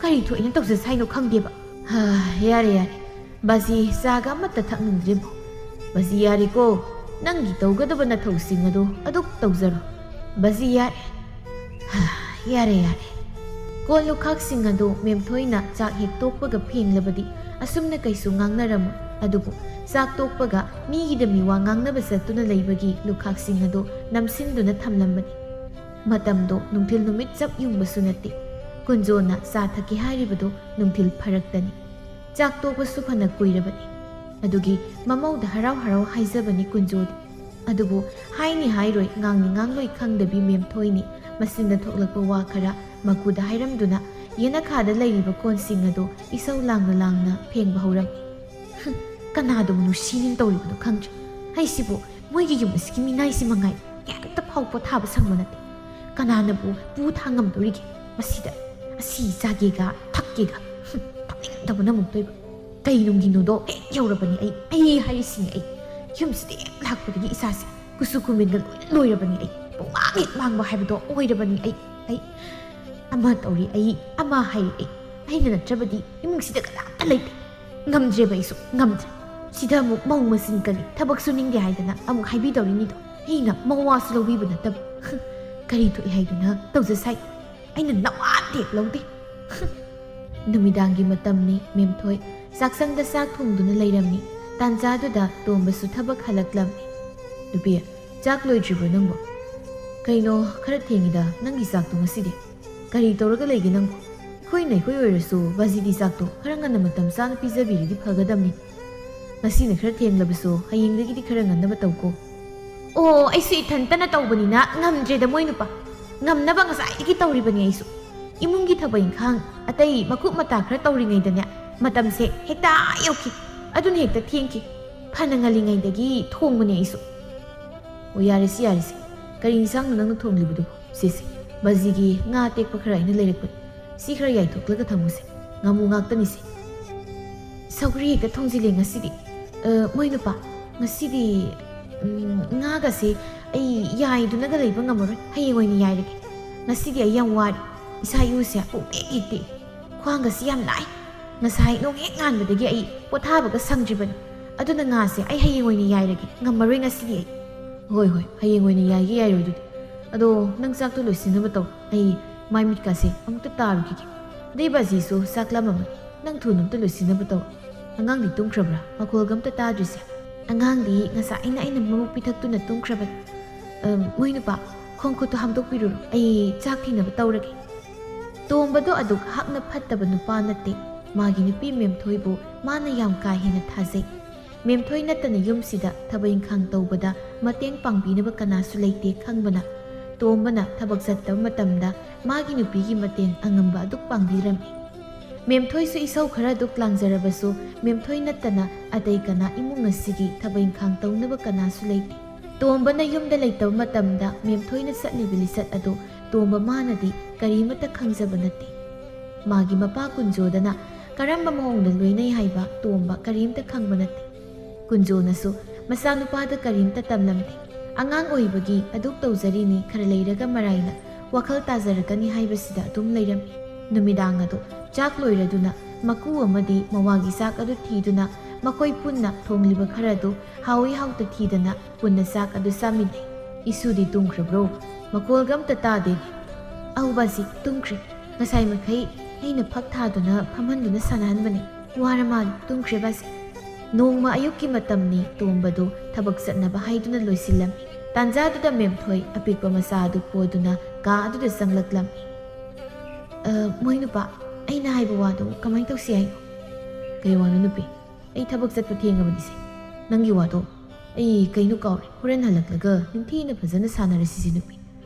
ꯀꯔꯤ ꯊꯣꯛꯏꯅ ꯇꯧꯖꯁ ꯍꯥꯏꯅꯣ ꯈꯪꯗꯦꯕ꯫ ꯍꯥ, ꯌꯥꯔꯦ, ꯌꯥꯔꯦ꯫ ꯕꯥꯖꯤ, ꯆꯥꯒ ꯑꯃꯠꯇ ꯊꯛꯅꯤꯡꯗ꯭ꯔꯤꯕꯣ? ꯕꯥꯖꯤ, ꯌꯥꯔꯦꯀꯣ꯫ ꯅꯪꯒꯤ ꯇꯧꯒꯗꯕ ꯅꯊꯧꯁꯤꯡ ꯑꯗꯨ ꯑꯗꯨꯛ ꯇꯧꯖꯔꯣ꯫ ꯕꯥꯖꯤ, ꯌꯥꯔꯦ꯫ ꯍꯥ, ꯌꯥꯔꯦ, ꯌꯥꯔꯦ꯫ ꯀꯣꯜ ꯂꯨꯈꯥꯛꯁꯤꯡ ꯑꯗꯨ ꯃꯦꯝꯊꯣꯏꯅ ꯆꯥꯛ ꯍꯦꯛ ꯇꯣꯛꯄꯒ ꯐꯦꯡꯂꯕꯗꯤ ꯑꯁꯨꯝꯅ ꯀꯩꯁꯨ ꯉꯥꯡꯅꯔꯝꯃꯣꯏ꯫ ꯑꯗꯨꯕꯨ ꯆꯥꯛ ꯇꯣꯛꯄꯒ ꯃꯤꯒꯤꯗ ꯃꯤꯋꯥ ꯉꯥꯡꯅꯕ ꯆꯠꯇꯨꯅ ꯂꯩꯕꯒꯤ ꯂꯨꯈꯥꯛꯁꯤꯡ ꯑꯗꯨ ꯅꯝꯁꯤꯟꯗꯨꯅ ꯊꯝꯂꯝꯕꯅꯤ꯫ ꯃꯇꯝꯗꯣ ꯅꯨꯡꯊꯤꯜ ꯅꯨꯃꯤꯠ ꯆꯞ ꯌꯨꯡꯕꯁꯨ ꯅꯠꯇꯦ꯫ ꯀꯨꯟꯖꯣꯅ ꯆꯥ ꯊꯛꯀꯦ ꯍꯥꯏꯔꯤꯕꯗꯨ ꯅꯨꯡꯊꯤꯜ ꯐꯔꯛꯇꯅꯤ꯫ ꯆꯥꯛ ꯇꯣꯛꯄꯁꯨ ꯐꯅ ꯀꯨꯏꯔꯕꯅꯤ꯫ ꯑꯗꯨꯒꯤ ꯃꯃꯧꯗ ꯍꯔꯥꯎ ꯍꯔꯥꯎ ꯍꯥꯏꯖꯕꯅꯤ ꯀꯨꯟꯖꯣꯗꯤ꯫ ꯑꯗꯨꯕꯨ ꯍꯥꯏꯅꯤ ꯍꯥꯏꯔꯣꯏ, ꯉꯥꯡꯅꯤ ꯉꯥꯡꯂꯣꯏ ꯈꯪꯗꯕꯤ ꯃꯦꯝꯊꯣꯏꯅꯤ ꯃꯆꯤꯟꯗ ꯊꯣꯛꯂꯛꯄ ꯋꯥ ꯈꯔ ꯃꯀꯨꯗ ꯍꯥꯏꯔꯝꯗꯨꯅ ꯌꯦꯅꯈꯥꯗ ꯂꯩꯔꯤꯕ ꯀꯣꯟꯁꯤꯡ ꯑꯗꯨ ꯏꯁꯧ ꯂꯥꯡꯅ ꯂꯥꯡꯅ ꯐꯦꯡꯕ ꯍꯧꯔꯝꯃꯤ꯫ "ꯍꯨꯝ, ꯀꯅꯥꯗꯕꯨ ꯅꯨꯡꯁꯤꯅꯤꯡ ꯇꯧꯔꯤꯕꯅꯣ ꯈꯪꯗ꯭ꯔꯦ꯫ ꯑꯩꯁꯤꯕꯨ ꯃꯣꯏꯒꯤ ꯌꯨꯝ ꯑꯁꯤꯒꯤ ꯃꯤꯅꯥꯏꯁꯤ ꯃꯉꯥꯏ꯫ ꯀꯩꯝꯇ ꯐꯥꯎ ꯄꯣꯊꯥꯕ ꯁꯪꯕ ꯅꯠꯇꯦ꯫ ꯀꯅꯥꯅꯕꯨ ꯄꯨ ꯊꯥꯡ ꯉꯝꯗꯣꯔꯤꯒꯦ? ꯃꯁꯤꯗ ꯑꯁꯤ ꯆꯥꯒꯦꯒ ꯊꯛꯀꯦꯒ꯫ ꯍꯨꯝ, ꯊꯛꯅꯤꯡꯗꯕꯅ ꯑꯃꯨꯛꯇꯣꯏꯕ꯫ ꯀꯩ ꯅꯨꯡꯒꯤꯅꯣꯗꯣ ꯍꯦꯛ ꯌꯧꯔꯕꯅꯤ ꯑꯩ꯫ ꯑꯩ ꯍꯥꯏꯔꯤꯁꯤꯅꯤ ꯑꯩ꯫ ꯌꯨꯝꯁꯤꯗ ꯍꯦꯛ ꯂꯥꯛꯄꯗꯒꯤ ꯏꯁꯥꯁꯦ ꯀꯨꯆꯨ ꯀꯨꯃꯦꯟꯒ ꯂꯣꯏ ꯂꯣꯏꯔꯕꯅꯤ ꯑꯩ꯫ ꯄꯨꯡꯃꯥꯡ ꯍꯦꯛ ꯃꯥꯡꯕ ꯍꯥꯏꯕꯗꯣ ꯑꯣꯏꯔꯕꯅꯤ ꯑꯩ꯫ ꯑꯩ ꯑꯃ ꯇꯧꯔꯤ ꯑꯩ, ꯑꯃ ꯍꯥꯏꯔꯤ ꯑꯩ꯫ ꯑꯩꯅ ꯅꯠꯇ꯭ꯔꯕꯗꯤ ꯏꯃꯨꯡꯁꯤꯗ ꯀꯅꯥꯝꯇ ꯂꯩꯇꯦ꯫ ꯉꯝꯗ꯭ꯔꯦꯕ ꯑꯩꯁꯨ, ꯉꯝꯗ꯭ꯔꯦ꯫ ꯁꯤꯗ ꯑꯃꯨꯛ ꯃꯧ ꯃꯆꯤꯟ ꯀꯜꯂꯤ, ꯊꯕꯛ ꯁꯨꯅꯤꯡꯗꯦ ꯍꯥꯏꯗꯅ ꯑꯃꯨꯛ ꯍꯥꯏꯕꯤꯗꯧꯔꯤꯅꯤꯗꯣ꯫ ꯑꯩꯅ ꯃꯋꯥꯁꯨ ꯂꯧꯕꯤꯕ ꯅꯠꯇꯕ꯫ ꯀꯔꯤ ꯊꯣꯛꯏ ꯍꯥꯏꯗꯨꯅ ꯇꯧꯖꯁꯥꯏ꯫ ꯑꯩꯅ ꯅꯋꯥ ꯇꯦꯛ ꯂꯧꯗꯦ꯫ ꯅꯨꯃꯤꯗꯥꯡꯒꯤ ꯃꯇꯝꯅꯤ, ꯃꯦꯝꯊꯣꯏ ꯆꯥꯛꯁꯪꯗ ꯆꯥꯛ ꯊꯣꯡꯗꯨꯅ ꯂꯩꯔꯝꯃꯤ꯫ ꯇꯥꯟꯖꯥꯗꯨꯗ ꯇꯣꯝꯕꯁꯨ ꯊꯕꯛ ꯍꯜꯂꯛꯂꯝꯃꯤ꯫ "ꯅꯨꯄꯤ, ꯆꯥꯛ ꯂꯣꯏꯗ꯭ꯔꯤꯕ꯭ꯔꯣ ꯅꯪꯕꯣ? ꯀꯩꯅꯣ, ꯈꯔ ꯊꯦꯡꯉꯤꯗ ꯅꯪꯒꯤ ꯆꯥꯛꯇꯣ ꯉꯁꯤꯗꯤ꯫ ꯀꯔꯤ ꯇꯧꯔꯒ ꯂꯩꯒꯦ ꯅꯪꯕꯣ? ꯑꯩꯈꯣꯏꯅ ꯑꯩꯈꯣꯏ ꯑꯣꯏꯔꯁꯨ ꯕꯥꯖꯤꯗꯤ ꯆꯥꯛꯇꯣ ꯈꯔ ꯉꯟꯅ ꯃꯇꯝ ꯆꯥꯅ ꯄꯤꯖꯕꯤꯔꯗꯤ ꯐꯒꯗꯕꯅꯤ꯫ ꯉꯁꯤꯅ ꯈꯔ ꯊꯦꯡꯂꯕꯁꯨ ꯍꯌꯦꯡꯗꯒꯤꯗꯤ ꯈꯔ ꯉꯟꯅꯕ ꯇꯧꯀꯣ꯫" "ꯑꯣ, ꯑꯩꯁꯨ ꯏꯊꯟꯇꯅ ꯇꯧꯕꯅꯤꯅ ꯉꯝꯗ꯭ꯔꯦꯗ ꯃꯣꯏ ꯅꯨꯄꯥ꯫ ꯉꯝꯅꯕ ꯉꯁꯥꯏꯗꯒꯤ ꯇꯧꯔꯤꯕꯅꯤ ꯑꯩꯁꯨ꯫ ꯏꯃꯨꯡꯒꯤ ꯊꯕꯛ ꯏꯪꯈꯥꯡ ꯑꯇꯩ ꯃꯀꯨꯞ ꯃꯇꯥ ꯈꯔ ꯇꯧꯔꯤꯉꯩꯗꯅꯦ ꯃꯇꯝꯁꯦ ꯍꯦꯛꯇ ꯌꯧꯈꯤ꯫ ꯑꯗꯨꯅ ꯍꯦꯛꯇ ꯊꯦꯡꯈꯤ꯫ ꯐꯅ ꯉꯜꯂꯤꯉꯩꯗꯒꯤ ꯊꯣꯡꯕꯅꯦ ꯑꯩꯁꯨ꯫" "ꯑꯣ, ꯌꯥꯔꯦꯁꯦ, ꯌꯥꯔꯦꯁꯦ꯫ ꯀꯔꯤ ꯏꯟꯁꯥꯡꯅꯣ ꯅꯪꯅ ꯊꯣꯡꯂꯤꯕꯗꯨꯕꯨ?" "ꯁꯦ, ꯁꯦ, ꯕꯥꯖꯤꯒꯤ ꯉꯥ ꯑꯇꯦꯛꯄ ꯈꯔ ꯑꯩꯅ ꯂꯩꯔꯛꯄꯅꯤ꯫ ꯁꯤ ꯈꯔ ꯌꯥꯏꯊꯣꯛꯂꯒ ꯊꯝꯃꯨꯁꯦ꯫ ꯉꯥꯃꯨ ꯉꯥꯛꯇꯅꯤꯁꯦ꯫" "ꯁꯧꯒ꯭ꯔꯤ ꯍꯦꯛꯇ ꯊꯣꯡꯖꯤꯜꯂꯦ ꯉꯁꯤꯗꯤ꯫ ꯑ, ꯃꯣꯏ ꯅꯨꯄꯥ, ꯉꯁꯤꯗꯤ, ꯎꯝ, ꯉꯥꯒꯁꯦ ꯑꯩ ꯌꯥꯏꯗꯨꯅꯒ ꯂꯩꯕ ꯉꯝꯃꯔꯣꯏ꯫ ꯍꯌꯦꯡ ꯑꯣꯏꯅ ꯌꯥꯏꯔꯒꯦ꯫ ꯉꯁꯤꯗꯤ ꯑꯩ ꯌꯥꯝ ꯋꯥꯔꯦ꯫ ꯏꯁꯥ ꯏꯎꯁꯦ ꯄꯨꯡꯇꯦꯛ ꯍꯦꯛ ꯇꯦꯛꯏ꯫ ꯈ꯭ꯋꯥꯡꯒꯁꯤ ꯌꯥꯝ ꯅꯥꯏ꯫ ꯉꯁꯥꯏ ꯅꯣꯡ ꯍꯦꯛ ꯉꯥꯟꯕꯗꯒꯤ ꯑꯩ ꯄꯣꯊꯥꯕꯒ ꯁꯪꯗ꯭ꯔꯤꯕꯅꯤ꯫ ꯑꯗꯨꯅ ꯉꯥꯁꯦ ꯑꯩ ꯍꯌꯦꯡ ꯑꯣꯏꯅ ꯌꯥꯏꯔꯒꯦ꯫ ꯉꯝꯃꯔꯣꯏ ꯉꯁꯤꯗꯤ ꯑꯩ꯫" "ꯍꯣꯏ, ꯍꯣꯏ, ꯍꯌꯦꯡ ꯑꯣꯏꯅ ꯌꯥꯏꯒꯦ ꯌꯥꯏꯔꯣ ꯑꯗꯨꯗꯤ꯫ ꯑꯗꯣ ꯅꯪ ꯆꯥꯛꯇꯣ ꯂꯣꯏꯁꯤꯟꯅꯕ ꯇꯧ꯫ ꯑꯩ ꯃꯥꯏ ꯃꯤꯠꯀꯥꯁꯦ ꯑꯃꯨꯛꯇ ꯇꯥꯔꯨꯈꯤꯒꯦ꯫ ꯑꯗꯩ ꯕꯥꯖꯤꯁꯨ ꯆꯥꯛ ꯂꯥꯝꯃꯝꯃꯅꯤ꯫ ꯅꯪ ꯊꯨꯅ ꯑꯝꯇ ꯂꯣꯏꯁꯤꯟꯅꯕ ꯇꯧ꯫" "ꯑꯉꯥꯡꯗꯤ ꯇꯨꯝꯈ꯭ꯔꯕ꯭ꯔꯥ? ꯃꯈꯣꯜꯒ ꯑꯝꯇ ꯇꯥꯗ꯭ꯔꯤꯁꯦ?" "ꯑꯉꯥꯡꯗꯤ ꯉꯁꯥꯏꯅ ꯑꯩꯅ ꯃꯕꯨꯛ ꯄꯤꯊꯛꯇꯨꯅ ꯇꯨꯝꯈ꯭ꯔꯕꯅꯤ꯫ ꯑ, ꯃꯣꯏ ꯅꯨꯄꯥ, ꯈꯣꯡ ꯈꯨꯠꯇꯨ ꯍꯥꯝꯗꯣꯛꯄꯤꯔꯨꯔꯣ꯫ ꯑꯩ ꯆꯥꯛ ꯊꯤꯅꯕ ꯇꯧꯔꯒꯦ꯫" ꯇꯣꯝꯕꯗꯣ ꯑꯗꯨꯛ ꯍꯥꯛꯅ ꯐꯠꯇꯕ ꯅꯨꯄꯥ ꯅꯠꯇꯦ꯫ ꯃꯥꯒꯤ ꯅꯨꯄꯤ ꯃꯦꯝꯊꯣꯏꯕꯨ ꯃꯥꯅ ꯌꯥꯝ ꯀꯥ ꯍꯦꯟꯅ ꯊꯥꯖꯩ꯫ ꯃꯦꯝꯊꯣꯏ ꯅꯠꯇꯅ ꯌꯨꯝꯁꯤꯗ ꯊꯕꯛ ꯏꯪꯈꯥꯡ ꯇꯧꯕꯗ ꯃꯇꯦꯡ ꯄꯥꯡꯕꯤꯅꯕ ꯀꯅꯥꯁꯨ ꯂꯩꯇꯦ ꯈꯪꯕꯅ, ꯇꯣꯝꯕꯅ ꯊꯕꯛ ꯆꯠꯇꯕ ꯃꯇꯝꯗ ꯃꯥꯒꯤ ꯅꯨꯄꯤꯒꯤ ꯃꯇꯦꯡ ꯑꯉꯝꯕ ꯑꯗꯨꯛ ꯄꯥꯡꯕꯤꯔꯝꯃꯤ꯫ ꯃꯦꯝꯊꯣꯏꯁꯨ ꯏꯁꯧ ꯈꯔ ꯑꯗꯨꯛ ꯂꯥꯡꯖꯔꯕꯁꯨ, ꯃꯦꯝꯊꯣꯏ ꯅꯠꯇꯅ ꯑꯇꯩ ꯀꯅꯥ ꯏꯃꯨꯡ ꯑꯁꯤꯒꯤ ꯊꯕꯛ ꯏꯪꯈꯥꯡ ꯇꯧꯅꯕ ꯀꯅꯥꯁꯨ ꯂꯩꯇꯦ꯫ ꯇꯣꯝꯕꯅ ꯌꯨꯝꯗ ꯂꯩꯇꯕ ꯃꯇꯝꯗ ꯃꯦꯝꯊꯣꯏꯅ ꯆꯠꯂꯤꯕ ꯂꯤꯆꯠ ꯑꯗꯨ ꯇꯣꯝꯕ ꯃꯥꯅꯗꯤ ꯀꯔꯤꯃꯠꯇ ꯈꯪꯖꯕ ꯅꯠꯇꯦ꯫ ꯃꯥꯒꯤ ꯃꯄꯥ ꯀꯨꯟꯖꯣꯗꯅ ꯀꯔꯝꯕ ꯃꯑꯣꯡꯗ ꯂꯣꯏꯅꯩ ꯍꯥꯏꯕ ꯇꯣꯝꯕ ꯀꯔꯤꯝꯇ ꯈꯪꯕ ꯅꯠꯇꯦ꯫ ꯀꯨꯟꯖꯣꯅꯁꯨ ꯃꯆꯥꯅꯨꯄꯥꯗ ꯀꯔꯤꯝꯇ ꯇꯝꯂꯝꯗꯦ꯫ ꯑꯉꯥꯡ ꯑꯣꯏꯕꯒꯤ ꯑꯗꯨꯛ ꯇꯧꯖꯔꯤꯅꯤ, ꯈꯔ ꯂꯩꯔꯒ ꯃꯔꯥꯏꯅ ꯋꯥꯈꯜ ꯇꯥꯖꯔꯛꯀꯅꯤ ꯍꯥꯏꯕꯁꯤꯗ ꯑꯗꯨꯝ ꯂꯩꯔꯝꯃꯤ꯫ ꯅꯨꯃꯤꯗꯥꯡ ꯑꯗꯨ ꯆꯥꯛ ꯂꯣꯏꯔꯗꯨꯅ ꯃꯀꯨ ꯑꯃꯗꯤ ꯃꯋꯥꯒꯤ ꯆꯥꯛ ꯑꯗꯨ ꯊꯤꯗꯨꯅ ꯃꯈꯣꯏ ꯄꯨꯟꯅ ꯊꯣꯡꯂꯤꯕ ꯈꯔ ꯑꯗꯨ ꯍꯥꯎꯏ ꯍꯥꯎꯇ ꯊꯤꯗꯅ ꯄꯨꯟꯅ ꯆꯥꯛ ꯑꯗꯨ ꯆꯥꯃꯤꯟꯅꯩ꯫ "ꯏꯁꯨꯗꯤ ꯇꯨꯝꯈ꯭ꯔꯕ꯭ꯔꯣ? ꯃꯈꯣꯜꯒ ꯑꯝꯇ ꯇꯥꯗꯦꯅꯦ?" "ꯑꯧ ꯕꯥꯖꯤ, ꯇꯨꯝꯈ꯭ꯔꯦ꯫ ꯉꯁꯥꯏ ꯃꯈꯩ ꯑꯩꯅ ꯐꯛ ꯊꯥꯗꯨꯅ ꯐꯝꯍꯟꯗꯨꯅ ꯁꯥꯟꯅꯍꯟꯕꯅꯦ꯫ ꯋꯥꯔ ꯃꯥꯜꯂꯦ, ꯇꯨꯝꯈ꯭ꯔꯦ ꯕꯥꯖꯤ꯫" ꯅꯣꯡꯃ ꯑꯌꯨꯛꯀꯤ ꯃꯇꯝꯅꯤ꯫ ꯇꯣꯝꯕꯗꯨ ꯊꯕꯛ ꯆꯠꯅꯕ ꯍꯥꯏꯗꯨꯅ ꯂꯣꯏꯁꯤꯜꯂꯝꯃꯤ꯫ ꯇꯥꯟꯖꯥꯗꯨꯗ ꯃꯦꯝꯊꯣꯏ ꯑꯄꯤꯛꯄ ꯃꯆꯥ ꯑꯗꯨ ꯄꯣꯗꯨꯅ ꯀꯥ ꯑꯗꯨꯗ ꯆꯪꯂꯛꯂꯝꯃꯤ꯫ "ꯑ, ꯃꯣꯏ ꯅꯨꯄꯥ, ꯑꯩꯅ ꯍꯥꯏꯕ ꯋꯥꯗꯨ ꯀꯃꯥꯏꯅ ꯇꯧꯁꯤ ꯍꯥꯏꯅꯣ?" "ꯀꯩ ꯋꯥꯅꯣ ꯅꯨꯄꯤ? ꯑꯩ ꯊꯕꯛ ꯆꯠꯄ ꯊꯦꯡꯉꯕꯅꯤꯁꯦ꯫ ꯅꯪꯒꯤ ꯋꯥꯗꯣ ꯑꯩ ꯀꯩꯅꯣ ꯀꯥꯎꯔꯦ꯫ ꯍꯣꯔꯦꯟ ꯍꯜꯂꯛꯂꯒ ꯅꯤꯡꯊꯤꯅ ꯐꯖꯅ ꯁꯥꯟꯅꯔꯁꯤꯁꯦ ꯅꯨꯄꯤ꯫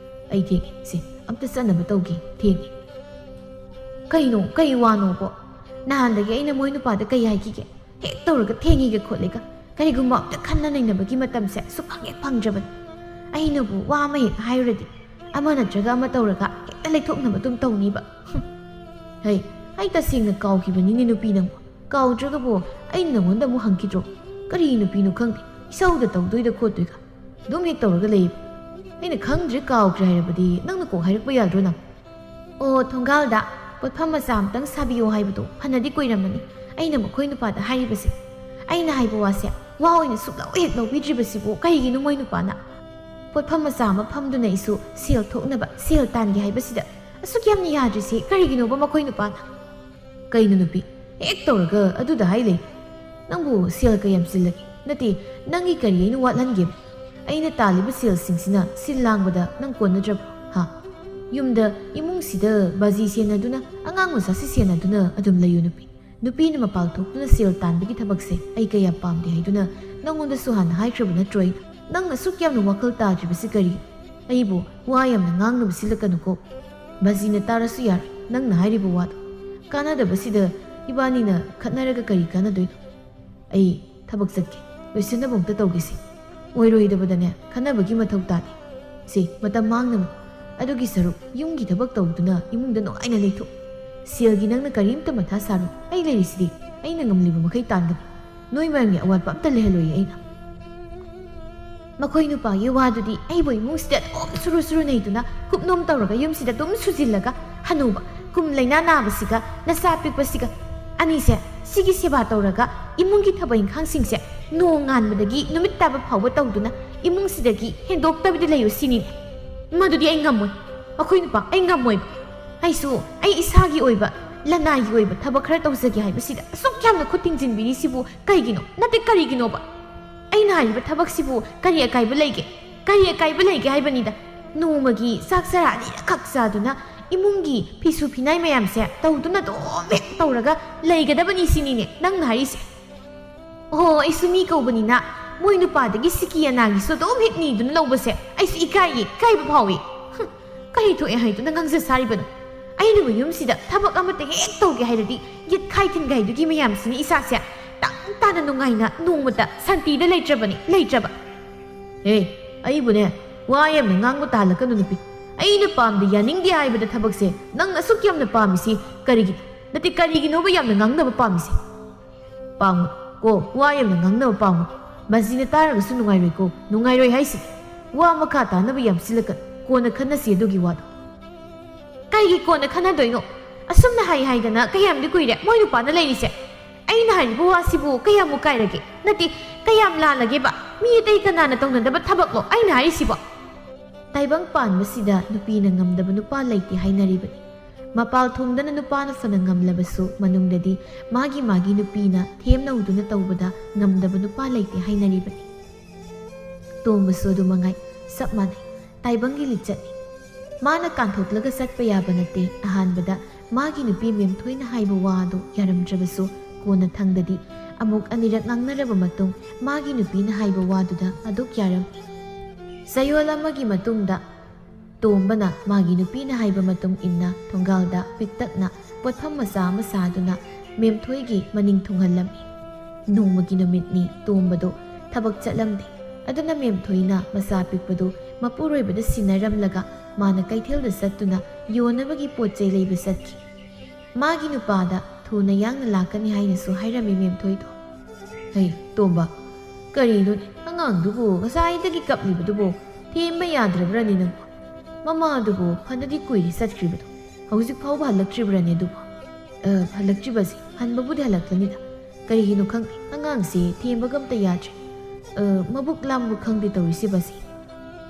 ꯑꯩ ꯊꯦꯡꯉꯦ꯫ ꯁꯦ, ꯑꯝꯇ ꯆꯠꯅꯕ ꯇꯧꯒꯦ꯫ ꯊꯦꯡꯉꯦ꯫" "ꯀꯩꯅꯣ? ꯀꯩ ꯋꯥꯅꯣꯕꯣ? ꯅꯍꯥꯟꯗꯒꯤ ꯑꯩꯅ ꯃꯣꯏ ꯅꯨꯄꯥꯗ ꯀꯩ ꯍꯥꯏꯈꯤꯒꯦ? ꯍꯦꯛ ꯇꯧꯔꯒ ꯊꯦꯡꯉꯤꯒ ꯈꯣꯠꯂꯤꯒ꯫ ꯀꯔꯤꯒꯨꯝꯕ ꯑꯝꯇ ꯈꯟꯅ ꯅꯩꯅꯕꯒꯤ ꯃꯇꯝꯁꯦ ꯁꯨꯛꯐꯪ ꯍꯦꯛ ꯐꯪꯗ꯭ꯔꯕꯅꯤ꯫ ꯑꯩꯅꯕꯨ ꯋꯥ ꯑꯃ ꯍꯦꯛ ꯍꯥꯏꯔꯨꯔꯗꯤ ꯑꯃ ꯅꯠꯇ꯭ꯔꯒ ꯑꯃ ꯇꯧꯔꯒ ꯍꯦꯛꯇ ꯂꯩꯊꯣꯛꯅꯕ ꯑꯗꯨꯝ ꯇꯧꯅꯤꯕ꯫" "ꯍꯝ꯫ ꯍꯩ, ꯑꯩ ꯇꯁꯦꯡꯅ ꯀꯥꯎꯈꯤꯕꯅꯤꯅꯦ ꯅꯨꯄꯤ ꯅꯪꯕꯨ꯫ ꯀꯥꯎꯗ꯭ꯔꯒꯕꯨ ꯑꯩꯅ ꯅꯉꯣꯟꯗ ꯑꯃꯨꯛ ꯍꯪꯈꯤꯗ꯭ꯔꯣ? ꯀꯔꯤ ꯅꯨꯄꯤꯅꯣ ꯈꯪꯗꯦ, ꯏꯁꯧꯗ ꯇꯧꯗꯣꯏꯗ ꯈꯣꯠꯇꯣꯏꯒ꯫ ꯑꯗꯨꯝ ꯍꯦꯛ ꯇꯧꯔꯒ ꯂꯩꯌꯦꯕ꯫ ꯑꯩꯅ ꯈꯪꯗ꯭ꯔꯦ, ꯀꯥꯎꯈ꯭ꯔꯦ ꯍꯥꯏꯔꯕꯗꯤ ꯅꯪꯅ ꯀꯣꯛ ꯍꯥꯏꯔꯛꯄ ꯌꯥꯗ꯭ꯔꯣ ꯅꯪ?" "ꯑꯣ, ꯊꯣꯡꯒꯥꯜꯗ ꯄꯣꯠꯐꯝ ꯃꯆꯥ ꯑꯝꯇꯪ ꯁꯥꯕꯤꯌꯣ ꯍꯥꯏꯕꯗꯣ ꯐꯅꯗꯤ ꯀꯨꯏꯔꯝꯃꯅꯤ꯫ ꯑꯩꯅ ꯃꯈꯣꯏ ꯅꯨꯄꯥꯗ ꯍꯥꯏꯔꯤꯕꯁꯦ꯫ ꯑꯩꯅ ꯍꯥꯏꯕ ꯋꯥꯁꯦ ꯋꯥ ꯑꯣꯏꯅ ꯁꯨꯛꯂꯧ ꯍꯦꯛ ꯂꯧꯕꯤꯗ꯭ꯔꯤꯕꯁꯤꯕꯨ ꯀꯩꯒꯤꯅꯣ ꯃꯣꯏ ꯅꯨꯄꯥꯅ? ꯄꯣꯠꯐꯝ ꯃꯆꯥ ꯑꯃ ꯐꯝꯗꯨꯅ ꯑꯩꯁꯨ ꯁꯦꯜ ꯊꯣꯛꯅꯕ, ꯁꯦꯜ ꯇꯥꯟꯒꯦ ꯍꯥꯏꯕꯁꯤꯗ ꯑꯁꯨꯛ ꯌꯥꯝꯅ ꯌꯥꯗ꯭ꯔꯤꯁꯦ ꯀꯔꯤꯒꯤꯅꯣꯕ ꯃꯈꯣꯏ ꯅꯨꯄꯥꯅ?" "ꯀꯩꯅꯣ ꯅꯨꯄꯤ, ꯍꯦꯛ ꯇꯧꯔꯒ ꯑꯗꯨꯗ ꯍꯥꯏ ꯂꯩ? ꯅꯪꯕꯨ ꯁꯦꯜ ꯀꯌꯥꯝ ꯆꯤꯜꯂꯒꯦ? ꯅꯠꯇꯦ, ꯅꯪꯒꯤ ꯀꯔꯤ ꯑꯩꯅ ꯋꯥꯠꯍꯟꯒꯦꯕ? ꯑꯩꯅ ꯇꯥꯜꯂꯤꯕ ꯁꯦꯜꯁꯤꯡꯁꯤꯅ ꯁꯤꯜ ꯂꯥꯡꯕꯗ ꯅꯪ ꯀꯣꯟꯅꯗ꯭ꯔꯕꯣ? ꯍꯥ? ꯌꯨꯝꯗ, ꯏꯃꯨꯡꯁꯤꯗ ꯕꯥꯖꯤ ꯁꯦꯟꯅꯗꯨꯅ, ꯑꯉꯥꯡ ꯃꯆꯥꯁꯤ ꯁꯦꯟꯅꯗꯨꯅ ꯑꯗꯨꯝ ꯂꯩꯌꯨ ꯅꯨꯄꯤ꯫ ꯅꯨꯄꯤꯅ ꯃꯄꯥꯜ ꯊꯣꯛꯇꯨꯅ ꯁꯦꯜ ꯇꯥꯟꯕꯒꯤ ꯊꯕꯛꯁꯦ ꯑꯩ ꯀꯌꯥ ꯄꯥꯝꯗꯦ ꯍꯥꯏꯗꯨꯅ ꯅꯪꯉꯣꯟꯗꯁꯨ ꯍꯥꯟꯅ ꯍꯥꯏꯈ꯭ꯔꯕ ꯅꯠꯇ꯭ꯔꯣ ꯑꯩꯅ? ꯅꯪꯅ ꯑꯁꯨꯛ ꯌꯥꯝꯅ ꯋꯥꯈꯜ ꯇꯥꯗ꯭ꯔꯤꯕꯁꯤ ꯀꯔꯤ? ꯑꯩꯕꯨ ꯋꯥ ꯌꯥꯝꯅ ꯉꯥꯡꯅꯕ ꯁꯤꯜꯂꯛꯀꯅꯨꯀꯣ꯫ ꯕꯥꯖꯤꯅ ꯇꯥꯔꯁꯨ ꯌꯥꯔꯦ ꯅꯪꯅ ꯍꯥꯏꯔꯤꯕ ꯋꯥꯗꯣ꯫ ꯀꯥꯟꯅꯗꯕꯁꯤꯗ ꯏꯕꯥꯅꯤꯅ ꯈꯠꯅꯔꯒ ꯀꯔꯤ ꯀꯥꯟꯅꯗꯣꯏꯅꯣ? ꯑꯩ ꯊꯕꯛ ꯆꯠꯀꯦ, ꯂꯣꯏꯁꯤꯟꯅꯕ ꯑꯝꯇ ꯇꯧꯒꯦꯁꯦ꯫ ꯑꯣꯏꯔꯣꯏꯗꯕꯗꯅꯦ ꯈꯟꯅꯕꯒꯤ ꯃꯊꯧ ꯇꯥꯗꯦ꯫ ꯁꯦ, ꯃꯇꯝ ꯃꯥꯡꯅꯕꯅꯤ꯫ ꯑꯗꯨꯒꯤ ꯁꯔꯨꯛ ꯌꯨꯝꯒꯤ ꯊꯕꯛ ꯇꯧꯗꯨꯅ ꯏꯃꯨꯡꯗ ꯅꯨꯡꯉꯥꯏꯅ ꯂꯩꯊꯣꯛ꯫ ꯁꯦꯜꯒꯤ ꯅꯪꯅ ꯀꯔꯤꯝꯇ ꯃꯊꯥ ꯁꯥꯔꯨ꯫ ꯑꯩ ꯂꯩꯔꯤꯁꯤꯗꯤ꯫ ꯑꯩꯅ ꯉꯝꯂꯤꯕ ꯃꯈꯩ ꯇꯥꯟꯒꯅꯤ꯫ ꯅꯣꯏ ꯃꯌꯥꯝꯒꯤ ꯑꯋꯥꯠꯄ ꯑꯝꯇ ꯂꯩꯍꯜꯂꯣꯏꯌꯦ ꯑꯩꯅ꯫ ꯃꯈꯣꯏ ꯅꯨꯄꯥꯒꯤ ꯋꯥꯗꯨꯗꯤ ꯑꯩꯕꯨ ꯏꯃꯨꯡꯁꯤꯗ ꯑꯗꯨꯝ ꯁꯨꯔꯨ ꯁꯨꯔꯨ ꯅꯩꯗꯨꯅ ꯀꯨꯞꯅꯣꯝ ꯇꯧꯔꯒ ꯌꯨꯝꯁꯤꯗ ꯑꯗꯨꯝ ꯁꯨꯖꯤꯜꯂꯒ ꯍꯅꯨꯕ ꯀꯨꯝ ꯂꯩꯅꯥ ꯅꯥꯕꯁꯤꯒ ꯅꯆꯥ ꯄꯤꯛꯄꯁꯤꯒ ꯑꯅꯤꯁꯦ ꯁꯤꯒꯤ ꯁꯦꯕꯥ ꯇꯧꯔꯒ ꯏꯃꯨꯡꯒꯤ ꯊꯕꯛ ꯏꯪꯈꯥꯡꯁꯤꯡꯁꯦ ꯅꯣꯡꯉꯥꯟꯕꯗꯒꯤ ꯅꯨꯃꯤꯠ ꯇꯥꯕ ꯐꯥꯎꯕ ꯇꯧꯗꯨꯅ ꯏꯃꯨꯡꯁꯤꯗꯒꯤ ꯍꯦꯟꯗꯣꯛꯇꯕꯤꯗ ꯂꯩꯌꯨ ꯁꯤꯅꯤꯅꯦ꯫ ꯃꯗꯨꯗꯤ ꯑꯩ ꯉꯝꯃꯣꯏ꯫ ꯑꯩꯈꯣꯏ ꯅꯨꯄꯥ, ꯑꯩ ꯉꯝꯃꯣꯏꯕ꯫ ꯑꯩꯁꯨ ꯑꯩ ꯏꯁꯥꯒꯤ ꯑꯣꯏꯕ ꯂꯅꯥꯏꯒꯤ ꯑꯣꯏꯕ ꯊꯕꯛ ꯈꯔ ꯇꯧꯖꯒꯦ ꯍꯥꯏꯕꯁꯤꯗ ꯑꯁꯨꯛ ꯌꯥꯝꯅ ꯈꯨꯠ ꯊꯤꯡꯖꯤꯟꯕꯤꯔꯤꯁꯤꯕꯨ ꯀꯩꯒꯤꯅꯣ? ꯅꯠꯇꯦ, ꯀꯔꯤꯒꯤꯅꯣꯕ? ꯑꯩꯅ ꯍꯥꯏꯔꯤꯕ ꯊꯕꯛꯁꯤꯕꯨ ꯀꯔꯤ ꯑꯀꯥꯏꯕ ꯂꯩꯒꯦ? ꯀꯔꯤ ꯑꯀꯥꯏꯕ ꯂꯩꯒꯦ ꯍꯥꯏꯕꯅꯤꯗ? ꯅꯣꯡꯃꯒꯤ ꯆꯥꯛ ꯆꯔꯥ ꯑꯅꯤꯔꯛꯈꯛ ꯆꯥꯗꯨꯅ ꯏꯃꯨꯡꯒꯤ ꯐꯤꯁꯨ ꯐꯤꯅꯥꯏ ꯃꯌꯥꯝꯁꯦ ꯇꯧꯗꯨꯅ ꯑꯗꯨꯝ ꯍꯦꯛ ꯇꯧꯔꯒ ꯂꯩꯒꯗꯕꯅꯤ ꯁꯤꯅꯤꯅꯦ ꯅꯪꯅ ꯍꯥꯏꯔꯤꯁꯦ? ꯑꯣꯍꯣ, ꯑꯩꯁꯨ ꯃꯤ ꯀꯧꯕꯅꯤꯅ ꯃꯣꯏ ꯅꯨꯄꯥꯗꯒꯤ ꯁꯤꯀꯤ ꯑꯅꯥꯒꯤꯁꯨ ꯑꯗꯨꯝ ꯍꯦꯛ ꯅꯤꯗꯨꯅ ꯂꯧꯕꯁꯦ ꯑꯩꯁꯨ ꯏꯀꯥꯏꯌꯦ, ꯏꯀꯥꯏꯕ ꯐꯥꯎꯏ꯫ ꯍꯨꯝ, ꯀꯔꯤ ꯊꯣꯛꯑꯦ ꯍꯥꯏꯗꯨꯅ ꯉꯥꯡꯖ ꯁꯥꯔꯤꯕꯅꯣ? ꯑꯩꯅꯕꯨ ꯌꯨꯝꯁꯤꯗ ꯊꯕꯛ ꯑꯃꯠꯇ ꯍꯦꯛ ꯇꯧꯒꯦ ꯍꯥꯏꯔꯗꯤ ꯌꯦꯠꯈꯥꯏ ꯊꯤꯟꯒꯥꯏꯗꯨꯒꯤ ꯃꯌꯥꯝꯁꯤꯅ ꯏꯁꯥꯁꯦ ꯇꯥꯡ ꯇꯥꯅ ꯅꯨꯡꯉꯥꯏꯅ ꯅꯣꯡꯃꯇ ꯁꯥꯟꯇꯤꯗ ꯂꯩꯇ꯭ꯔꯕꯅꯤ, ꯂꯩꯇ꯭ꯔꯕ꯫ ꯑꯦ, ꯑꯩꯕꯨꯅꯦ ꯋꯥ ꯌꯥꯝꯅ ꯉꯥꯡꯕ ꯇꯥꯍꯜꯂꯛꯀꯅꯨ ꯅꯨꯄꯤ꯫ ꯑꯩꯅ ꯄꯥꯝꯗꯦ, ꯌꯥꯅꯤꯡꯗꯦ ꯍꯥꯏꯕꯗ ꯊꯕꯛꯁꯦ ꯅꯪ ꯑꯁꯨꯛ ꯌꯥꯝꯅ ꯄꯥꯝꯃꯤꯁꯤ ꯀꯔꯤꯒꯤ? ꯅꯠꯇꯦ, ꯀꯔꯤꯒꯤꯅꯣꯕ ꯌꯥꯝꯅ ꯉꯥꯡꯅꯕ ꯄꯥꯝꯃꯤꯁꯦ? ꯄꯥꯝꯃꯨ ꯀꯣ, ꯋꯥ ꯌꯥꯝꯅ ꯉꯥꯡꯅꯕ ꯄꯥꯝꯃꯨ꯫ ꯃꯁꯤꯅ ꯇꯥꯔꯒꯁꯨ ꯅꯨꯡꯉꯥꯏꯔꯣꯏꯀꯣ, ꯅꯨꯡꯉꯥꯏꯔꯣꯏ ꯍꯥꯏꯁꯤꯅꯤ꯫ ꯋꯥ ꯃꯈꯥ ꯇꯥꯅꯕ ꯌꯥꯝꯁꯤꯜꯂꯛꯀꯅꯨ, ꯀꯣꯟꯅ ꯈꯟꯅꯁꯤ ꯑꯗꯨꯒꯤ ꯋꯥꯗꯣ꯫ ꯀꯩꯒꯤ ꯀꯣꯟꯅ ꯈꯟꯅꯗꯣꯏꯅꯣ? ꯑꯁꯨꯝꯅ ꯍꯥꯏ ꯍꯥꯏꯗꯅ ꯀꯌꯥꯝꯗꯤ ꯀꯨꯏꯔꯦ ꯃꯣꯏ ꯅꯨꯄꯥꯅ ꯂꯩꯔꯤꯁꯦ? ꯑꯩꯅ ꯍꯥꯏꯔꯤꯕ ꯋꯥꯁꯤꯕꯨ ꯀꯌꯥꯃꯨꯛ ꯀꯥꯏꯔꯒꯦ? ꯅꯠꯇꯦ, ꯀꯌꯥꯝ ꯂꯥꯜꯂꯒꯦꯕ? ꯃꯤ ꯑꯇꯩ ꯀꯅꯥꯅ ꯇꯧꯅꯗꯕ ꯊꯕꯛꯂꯣ ꯑꯩꯅ ꯍꯥꯏꯔꯤꯁꯤꯕꯣ? ꯇꯥꯏꯕꯪ ꯄꯥꯟꯕꯁꯤꯗ ꯅꯨꯄꯤꯅ ꯉꯝꯗꯕ ꯅꯨꯄꯥ ꯂꯩꯇꯦ ꯍꯥꯏꯅꯔꯤꯕꯅꯤ꯫ ꯃꯄꯥꯜ ꯊꯣꯡꯗꯅ ꯅꯨꯄꯥꯅ ꯐꯅ ꯉꯝꯂꯕꯁꯨ ꯃꯅꯨꯡꯗꯗꯤ ꯃꯥꯒꯤ ꯃꯥꯒꯤ ꯅꯨꯄꯤꯅ ꯊꯦꯝꯅꯧꯗꯨꯅ ꯇꯧꯕꯗ ꯉꯝꯗꯕ ꯅꯨꯄꯥ ꯂꯩꯇꯦ ꯍꯥꯏꯅꯔꯤꯕꯅꯤ꯫ ꯇꯣꯝꯕꯁꯨ ꯑꯗꯨ ꯃꯉꯥꯏ, ꯆꯞ ꯃꯥꯟꯅꯩ꯫ ꯇꯥꯏꯕꯪꯒꯤ ꯂꯤꯆꯠꯅꯤ꯫ ꯃꯥꯅ ꯀꯥꯟꯊꯣꯛꯂꯒ ꯆꯠꯄ ꯌꯥꯕ ꯅꯠꯇꯦ꯫ ꯑꯍꯥꯟꯕꯗ ꯃꯥꯒꯤ ꯅꯨꯄꯤ ꯃꯦꯝꯊꯣꯏꯅ ꯍꯥꯏꯕ ꯋꯥ ꯑꯗꯨ ꯌꯥꯔꯝꯗ꯭ꯔꯕꯁꯨ ꯀꯣꯟꯅ ꯊꯪꯗꯗꯤ ꯑꯃꯨꯛ ꯑꯅꯤꯔꯛ ꯉꯥꯡꯅꯔꯕ ꯃꯇꯨꯡ ꯃꯥꯒꯤ ꯅꯨꯄꯤꯅ ꯍꯥꯏꯕ ꯋꯥꯗꯨꯗ ꯑꯗꯨꯛ ꯌꯥꯔꯝꯃꯤ꯫ ꯆꯌꯣꯜ ꯑꯃꯒꯤ ꯃꯇꯨꯡꯗ ꯇꯣꯝꯕꯅ ꯃꯥꯒꯤ ꯅꯨꯄꯤꯅ ꯍꯥꯏꯕ ꯃꯇꯨꯡ ꯏꯟꯅ ꯊꯣꯡꯒꯥꯜꯗ ꯄꯤꯛꯇꯛꯅ ꯄꯣꯠꯐꯝ ꯃꯆꯥ ꯑꯃ ꯁꯥꯗꯨꯅ ꯃꯦꯝꯊꯣꯏꯒꯤ ꯃꯅꯤꯡ ꯊꯨꯡꯍꯜꯂꯝꯃꯤ꯫ ꯅꯣꯡꯃꯒꯤ ꯅꯨꯃꯤꯠꯅꯤ ꯇꯣꯝꯕꯗꯣ ꯊꯕꯛ ꯆꯠꯂꯝꯗꯦ꯫ ꯑꯗꯨꯅ ꯃꯦꯝꯊꯣꯏꯅ ꯃꯆꯥ ꯑꯄꯤꯛꯄꯗꯨ ꯃꯄꯨꯔꯣꯏꯕꯗ ꯁꯤꯟꯅꯔꯝꯂꯒ ꯃꯥꯅ ꯀꯩꯊꯦꯜꯗ ꯆꯠꯇꯨꯅ ꯌꯣꯟꯅꯕꯒꯤ ꯄꯣꯠ ꯆꯩ ꯂꯩꯕ ꯆꯠꯈꯤ꯫ ꯃꯥꯒꯤ ꯅꯨꯄꯥꯗ ꯊꯨꯅ ꯌꯥꯡꯅ ꯂꯥꯛꯀꯅꯤ ꯍꯥꯏꯅꯁꯨ ꯍꯥꯏꯔꯝꯃꯤ ꯃꯦꯝꯊꯣꯏꯗꯣ꯫ "ꯍꯩ, ꯇꯣꯝꯕ, ꯀꯔꯤꯅꯣꯅꯦ ꯑꯉꯥꯡꯗꯨꯕꯨ ꯉꯁꯥꯏꯗꯒꯤ ꯀꯞꯂꯤꯕꯗꯨꯕꯨ? ꯊꯦꯝꯕ ꯌꯥꯗ꯭ꯔꯕ꯭ꯔꯅꯦ ꯅꯪꯕꯨ? ꯃꯃꯥꯗꯨꯕꯨ ꯐꯅꯗꯤ ꯀꯨꯏꯔꯦ ꯆꯠꯈ꯭ꯔꯤꯕꯗꯣ, ꯍꯧꯖꯤꯛ ꯐꯥꯎꯕ ꯍꯜꯂꯛꯇ꯭ꯔꯤꯕ꯭ꯔꯅꯦ ꯑꯗꯨꯕꯨ?" "ꯑ, ꯍꯜꯂꯛꯇ꯭ꯔꯤꯕꯁꯦ, ꯍꯟꯕꯕꯨꯗꯤ ꯍꯜꯂꯛꯂꯅꯤꯗ꯫ ꯀꯔꯤꯒꯤꯅꯣ ꯈꯪꯗꯦ, ꯑꯉꯥꯡꯁꯦ ꯊꯦꯝꯕꯒ ꯑꯝꯇ ꯌꯥꯗ꯭ꯔꯦ꯫ ꯑ, ꯃꯕꯨꯛ ꯂꯥꯝꯕ ꯈꯪꯗꯦ ꯇꯧꯔꯤꯁꯤꯕꯁꯦ꯫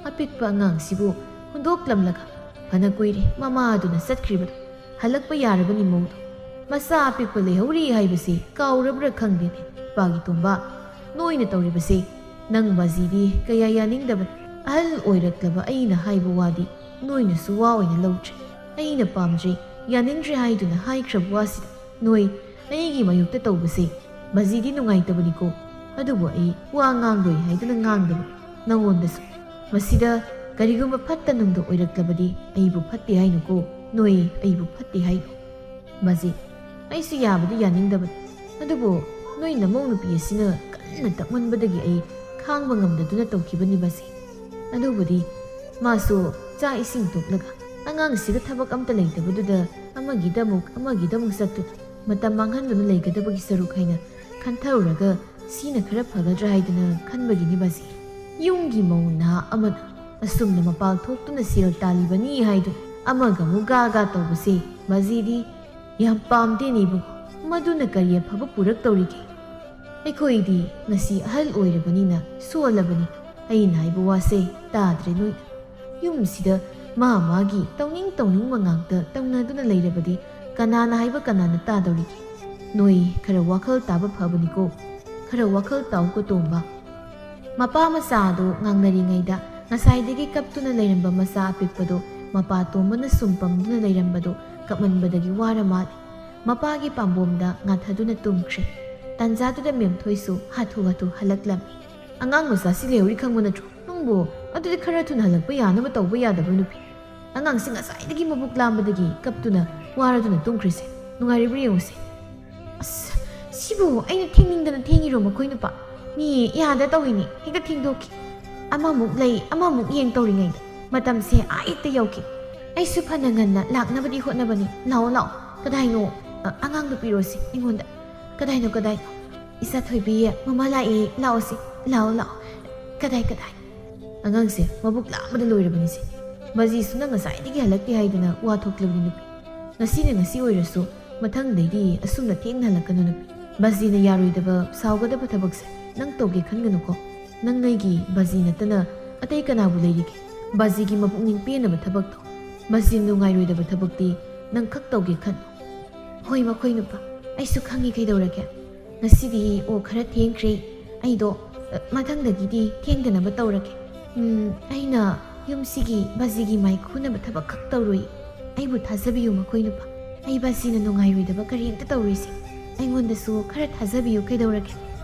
ꯑꯄꯤꯛꯄ ꯑꯉꯥꯡꯁꯤꯕꯨ ꯍꯨꯟꯗꯣꯛꯂꯝꯂꯒ ꯐꯅ ꯀꯨꯏꯔꯦ ꯃꯃꯥꯗꯨꯅ ꯆꯠꯈ꯭ꯔꯤꯕꯗꯣ꯫ ꯍꯜꯂꯛꯄ ꯌꯥꯔꯕꯅꯤ ꯃꯧꯗꯣ꯫ ꯃꯆꯥ ꯑꯄꯤꯛꯄ ꯂꯩꯍꯧꯔꯤ ꯍꯥꯏꯕꯁꯦ ꯀꯥꯎꯔꯕ꯭ꯔꯥ ꯈꯪꯗꯦꯅꯦ, ꯏꯄꯥꯒꯤ ꯇꯣꯝꯕ꯫ ꯅꯣꯏꯅ ꯇꯧꯔꯤꯕꯁꯦ ꯅꯪ ꯕꯥꯖꯤꯗꯤ ꯀꯌꯥ ꯌꯥꯅꯤꯡꯗꯕꯅꯤ꯫ ꯑꯍꯜ ꯑꯣꯏꯔꯛꯂꯕ ꯑꯩꯅ ꯍꯥꯏꯕ ꯋꯥꯗꯤ ꯅꯣꯏꯅꯁꯨ ꯋꯥ ꯑꯣꯏꯅ ꯂꯧꯗ꯭ꯔꯦ꯫ ꯑꯩꯅ ꯄꯥꯝꯗ꯭ꯔꯦ, ꯌꯥꯅꯤꯡꯗ꯭ꯔꯦ ꯍꯥꯏꯗꯨꯅ ꯍꯥꯏꯈ꯭ꯔꯕ ꯋꯥꯁꯤꯗ ꯅꯣꯏ ꯑꯩꯒꯤ ꯃꯥꯌꯣꯛꯇ ꯇꯧꯕꯁꯦ ꯕꯥꯖꯤꯗꯤ ꯅꯨꯡꯉꯥꯏꯇꯕꯅꯤꯀꯣ꯫ ꯑꯗꯨꯕꯨ ꯑꯩ ꯋꯥ ꯉꯥꯡꯂꯣꯏ ꯍꯥꯏꯗꯨꯅ ꯉꯥꯡꯗꯕꯅꯤ ꯅꯉꯣꯟꯗꯁꯨ꯫ ꯃꯁꯤꯗ ꯀꯔꯤꯒꯨꯝꯕ ꯐꯠꯇ ꯅꯨꯡꯗ ꯑꯣꯏꯔꯛꯂꯕꯗꯤ ꯑꯩꯕꯨ ꯐꯠꯇꯦ ꯍꯥꯏꯅꯨꯀꯣ, ꯅꯣꯏ ꯑꯩꯕꯨ ꯐꯠꯇꯦ ꯍꯥꯏꯅꯨ꯫ ꯕꯥꯖꯤ, ꯑꯩꯁꯨ ꯌꯥꯕꯗꯤ ꯌꯥꯅꯤꯡꯗꯕꯅꯤ, ꯑꯗꯨꯕꯨ ꯅꯣꯏ ꯅꯃꯧ ꯅꯨꯄꯤ ꯑꯁꯤꯅ ꯀꯟꯅ ꯇꯛꯃꯟꯕꯗꯒꯤ ꯑꯩ ꯈꯥꯡꯕ ꯉꯝꯗꯗꯨꯅ ꯇꯧꯈꯤꯕꯅꯤ ꯕꯥꯖꯤ꯫ ꯑꯗꯨꯕꯨꯗꯤ ꯃꯥꯁꯨ ꯆꯥꯛ ꯏꯁꯤꯡ ꯇꯣꯛꯂꯒ ꯑꯉꯥꯡꯁꯤꯒ ꯊꯕꯛ ꯑꯝꯇ ꯂꯩꯇꯕꯗꯨꯗ ꯑꯃꯒꯤꯗ ꯑꯃꯨꯛ ꯑꯃꯒꯤꯗ ꯑꯃꯨꯛ ꯆꯠꯇꯨꯅ ꯃꯇꯝ ꯃꯥꯡꯍꯟꯗꯨꯅ ꯂꯩꯒꯗꯕꯒꯤ ꯁꯔꯨꯛ ꯍꯥꯏꯅ ꯈꯟꯊꯔꯨꯔꯒ ꯁꯤꯅ ꯈꯔ ꯐꯒꯗ꯭ꯔꯥ ꯍꯥꯏꯗꯨꯅ ꯈꯟꯕꯒꯤꯅꯤ ꯕꯥꯖꯤ꯫ ꯌꯨꯝꯒꯤ ꯃꯧ ꯅꯍꯥ ꯑꯃꯅ ꯑꯁꯨꯝꯅ ꯃꯄꯥꯜ ꯊꯣꯛꯇꯨꯅ ꯁꯦꯜ ꯇꯥꯜꯂꯤꯕꯅꯤ ꯍꯥꯏꯗꯨꯅ ꯑꯃꯒ ꯑꯃꯨꯛ ꯒꯥ ꯒꯥ ꯇꯧꯕꯁꯦ ꯕꯥꯖꯤꯗꯤ ꯌꯥꯝ ꯄꯥꯝꯗꯦꯅꯦ ꯏꯕꯨꯡꯉꯣ꯫ ꯃꯗꯨꯅ ꯀꯔꯤ ꯑꯐꯕ ꯄꯨꯔꯛꯇꯧꯔꯤꯒꯦ? ꯑꯩꯈꯣꯏꯗꯤ ꯉꯁꯤ ꯑꯍꯜ ꯑꯣꯏꯔꯕꯅꯤꯅ ꯁꯣꯜꯂꯕꯅꯤ꯫ ꯑꯩꯅ ꯍꯥꯏꯕ ꯋꯥꯁꯦ ꯇꯥꯗ꯭ꯔꯦ ꯅꯣꯏꯅ꯫ ꯌꯨꯝꯁꯤꯗ ꯃꯥ ꯃꯥꯒꯤ ꯇꯧꯅꯤꯡ ꯇꯧꯅꯤꯡꯕ ꯉꯥꯛꯇ ꯇꯧꯅꯗꯨꯅ ꯂꯩꯔꯕꯗꯤ ꯀꯅꯥꯅ ꯍꯥꯏꯕ ꯀꯅꯥꯅ ꯇꯥꯗꯧꯔꯤꯒꯦ? ꯅꯣꯏ ꯈꯔ ꯋꯥꯈꯜ ꯇꯥꯕ ꯐꯕꯅꯤꯀꯣ꯫ ꯈꯔ ꯋꯥꯈꯜ ꯇꯥꯎꯀꯣ ꯇꯣꯝꯕ꯫ ꯃꯄꯥ ꯃꯆꯥ ꯑꯗꯨ ꯉꯥꯡꯅꯔꯤꯉꯩꯗ ꯉꯁꯥꯏꯗꯒꯤ ꯀꯞꯇꯨꯅ ꯂꯩꯔꯝꯕ ꯃꯆꯥ ꯑꯄꯤꯛꯄꯗꯨ ꯃꯄꯥ ꯇꯣꯝꯕꯅ ꯁꯨꯝ ꯄꯝꯗꯨꯅ ꯂꯩꯔꯝꯕꯗꯨ ꯀꯞꯃꯟꯕꯗꯒꯤ ꯋꯥꯔ ꯃꯥꯜꯂꯦ꯫ ꯃꯄꯥꯒꯤ ꯄꯥꯝꯕꯣꯝꯗ ꯉꯥꯊꯗꯨꯅ ꯇꯨꯝꯈ꯭ꯔꯦ꯫ ꯇꯥꯟꯖꯥꯗꯨꯗ ꯃꯦꯝꯊꯣꯏꯁꯨ ꯍꯥꯊꯨ ꯍꯥꯊꯨ ꯍꯜꯂꯛꯂꯝꯃꯤ꯫ "ꯑꯉꯥꯡ ꯃꯆꯥꯁꯤ ꯂꯩꯍꯧꯔꯤ ꯈꯪꯕ ꯅꯠꯇ꯭ꯔꯣ? ꯅꯪꯕꯨ ꯑꯗꯨꯗꯤ ꯈꯔ ꯊꯨꯅ ꯍꯜꯂꯛꯄ ꯌꯥꯅꯕ ꯇꯧꯕ ꯌꯥꯗꯕ꯭ꯔꯣ ꯅꯨꯄꯤ? ꯑꯉꯥꯡꯁꯤ ꯉꯁꯥꯏꯗꯒꯤ ꯃꯕꯨꯛ ꯂꯥꯝꯕꯗꯒꯤ ꯀꯞꯇꯨꯅ ꯋꯥꯔꯗꯨꯅ ꯇꯨꯝꯈ꯭ꯔꯤꯁꯦ꯫ ꯅꯨꯡꯉꯥꯏꯔꯤꯕ꯭ꯔꯥ ꯌꯦꯡꯉꯨꯁꯦ꯫" "ꯑꯁ, ꯁꯤꯕꯨ ꯑꯩꯅ ꯊꯦꯡꯅꯤꯡꯗꯅ ꯊꯦꯡꯉꯤꯔꯣ ꯃꯈꯣꯏ ꯅꯨꯄꯥ? ꯃꯤ ꯌꯥꯗ ꯇꯧꯏꯅꯤ, ꯍꯦꯛꯇ ꯊꯦꯡꯗꯣꯛꯈꯤ꯫ ꯑꯃꯃꯨꯛ ꯂꯩ, ꯑꯃꯃꯨꯛ ꯌꯦꯡ ꯇꯧꯔꯤꯉꯩꯗ ꯃꯇꯝꯁꯦ ꯑꯥ ꯍꯦꯛꯇ ꯌꯧꯈꯤ꯫ ꯑꯩꯁꯨ ꯐꯅ ꯉꯟꯅ ꯂꯥꯛꯅꯕꯗꯤ ꯍꯣꯠꯅꯕꯅꯤ꯫ ꯂꯥꯛꯑꯣ, ꯂꯥꯛꯑꯣ꯫ ꯀꯗꯥꯏꯅꯣ? ꯑ, ꯑꯉꯥꯡꯗꯣ ꯄꯤꯔꯣꯁꯤ ꯑꯩꯉꯣꯟꯗ꯫ ꯀꯗꯥꯏꯅꯣ, ꯀꯗꯥꯏꯅꯣ? ꯏꯆꯥ ꯊꯣꯏꯕꯤ, ꯃꯃꯥ ꯂꯥꯛꯑꯦ, ꯂꯥꯛꯑꯣꯁꯤ, ꯂꯥꯛꯑꯣ, ꯂꯥꯛꯑꯣ꯫ ꯀꯗꯥꯏ, ꯀꯗꯥꯏ? ꯑꯉꯥꯡꯁꯦ ꯃꯕꯨꯛ ꯂꯥꯝꯕꯗ ꯂꯣꯏꯔꯕꯅꯤꯁꯦ꯫ ꯕꯥꯖꯤꯁꯨ ꯅꯪ ꯉꯁꯥꯏꯗꯒꯤ ꯍꯜꯂꯛꯇꯦ ꯍꯥꯏꯗꯅ ꯋꯥ ꯊꯣꯛꯂꯕꯅꯤ ꯅꯨꯄꯤ꯫ ꯉꯁꯤꯅ ꯉꯁꯤ ꯑꯣꯏꯔꯁꯨ ꯃꯊꯪꯗꯩꯗꯤ ꯑꯁꯨꯝꯅ ꯊꯦꯡꯅ ꯍꯜꯂꯛꯀꯅꯨ ꯅꯨꯄꯤ꯫ ꯕꯥꯖꯤꯅ ꯌꯥꯔꯣꯏꯗꯕ, ꯁꯥꯎꯒꯗꯕ ꯊꯕꯛꯁꯦ ꯅꯪ ꯇꯧꯒꯦ ꯈꯟꯒꯅꯨꯀꯣ꯫ ꯅꯪ ꯑꯩꯒꯤ ꯕꯥꯖꯤ ꯅꯠꯇꯅ ꯑꯇꯩ ꯀꯅꯥꯕꯨ ꯂꯩꯔꯤꯒꯦ? ꯕꯥꯖꯤꯒꯤ ꯃꯄꯨꯛꯅꯤꯡ ꯄꯦꯟꯅꯕ ꯊꯕꯛꯇꯣ, ꯕꯥꯖꯤ ꯅꯨꯡꯉꯥꯏꯔꯣꯏꯗꯕ ꯊꯕꯛꯇꯤ ꯅꯪ ꯈꯛ ꯇꯧꯒꯦ ꯈꯟ꯫ ꯍꯣꯏ, ꯃꯈꯣꯏ ꯅꯨꯄꯥ, ꯑꯩꯁꯨ ꯈꯪꯉꯤ ꯀꯩꯗꯧꯔꯒꯦ꯫ ꯉꯁꯤꯗꯤ ꯑꯣ ꯈꯔ ꯊꯦꯡꯈ꯭ꯔꯦ꯫ ꯑꯩꯗꯣ, ꯑ, ꯃꯊꯪꯗꯒꯤꯗꯤ ꯊꯦꯡꯗꯅꯕ ꯇꯧꯔꯒꯦ꯫ ꯎꯝ, ꯑꯩꯅ ꯌꯨꯝꯁꯤꯒꯤ ꯕꯥꯖꯤꯒꯤ ꯃꯥꯏ ꯈꯨꯅꯕ ꯊꯕꯛ ꯈꯛ ꯇꯧꯔꯣꯏ꯫ ꯑꯩꯕꯨ ꯊꯥꯖꯕꯤꯌꯨ ꯃꯈꯣꯏ ꯅꯨꯄꯥ꯫ ꯑꯩ ꯕꯥꯖꯤꯅ ꯅꯨꯡꯉꯥꯏꯔꯣꯏꯗꯕ ꯀꯔꯤꯝꯇ ꯇꯧꯔꯣꯏꯁꯦ꯫ ꯑꯩꯉꯣꯟꯗꯁꯨ ꯈꯔ ꯊꯥꯖꯕꯤꯌꯨ ꯀꯩꯗꯧꯔꯒꯦ꯫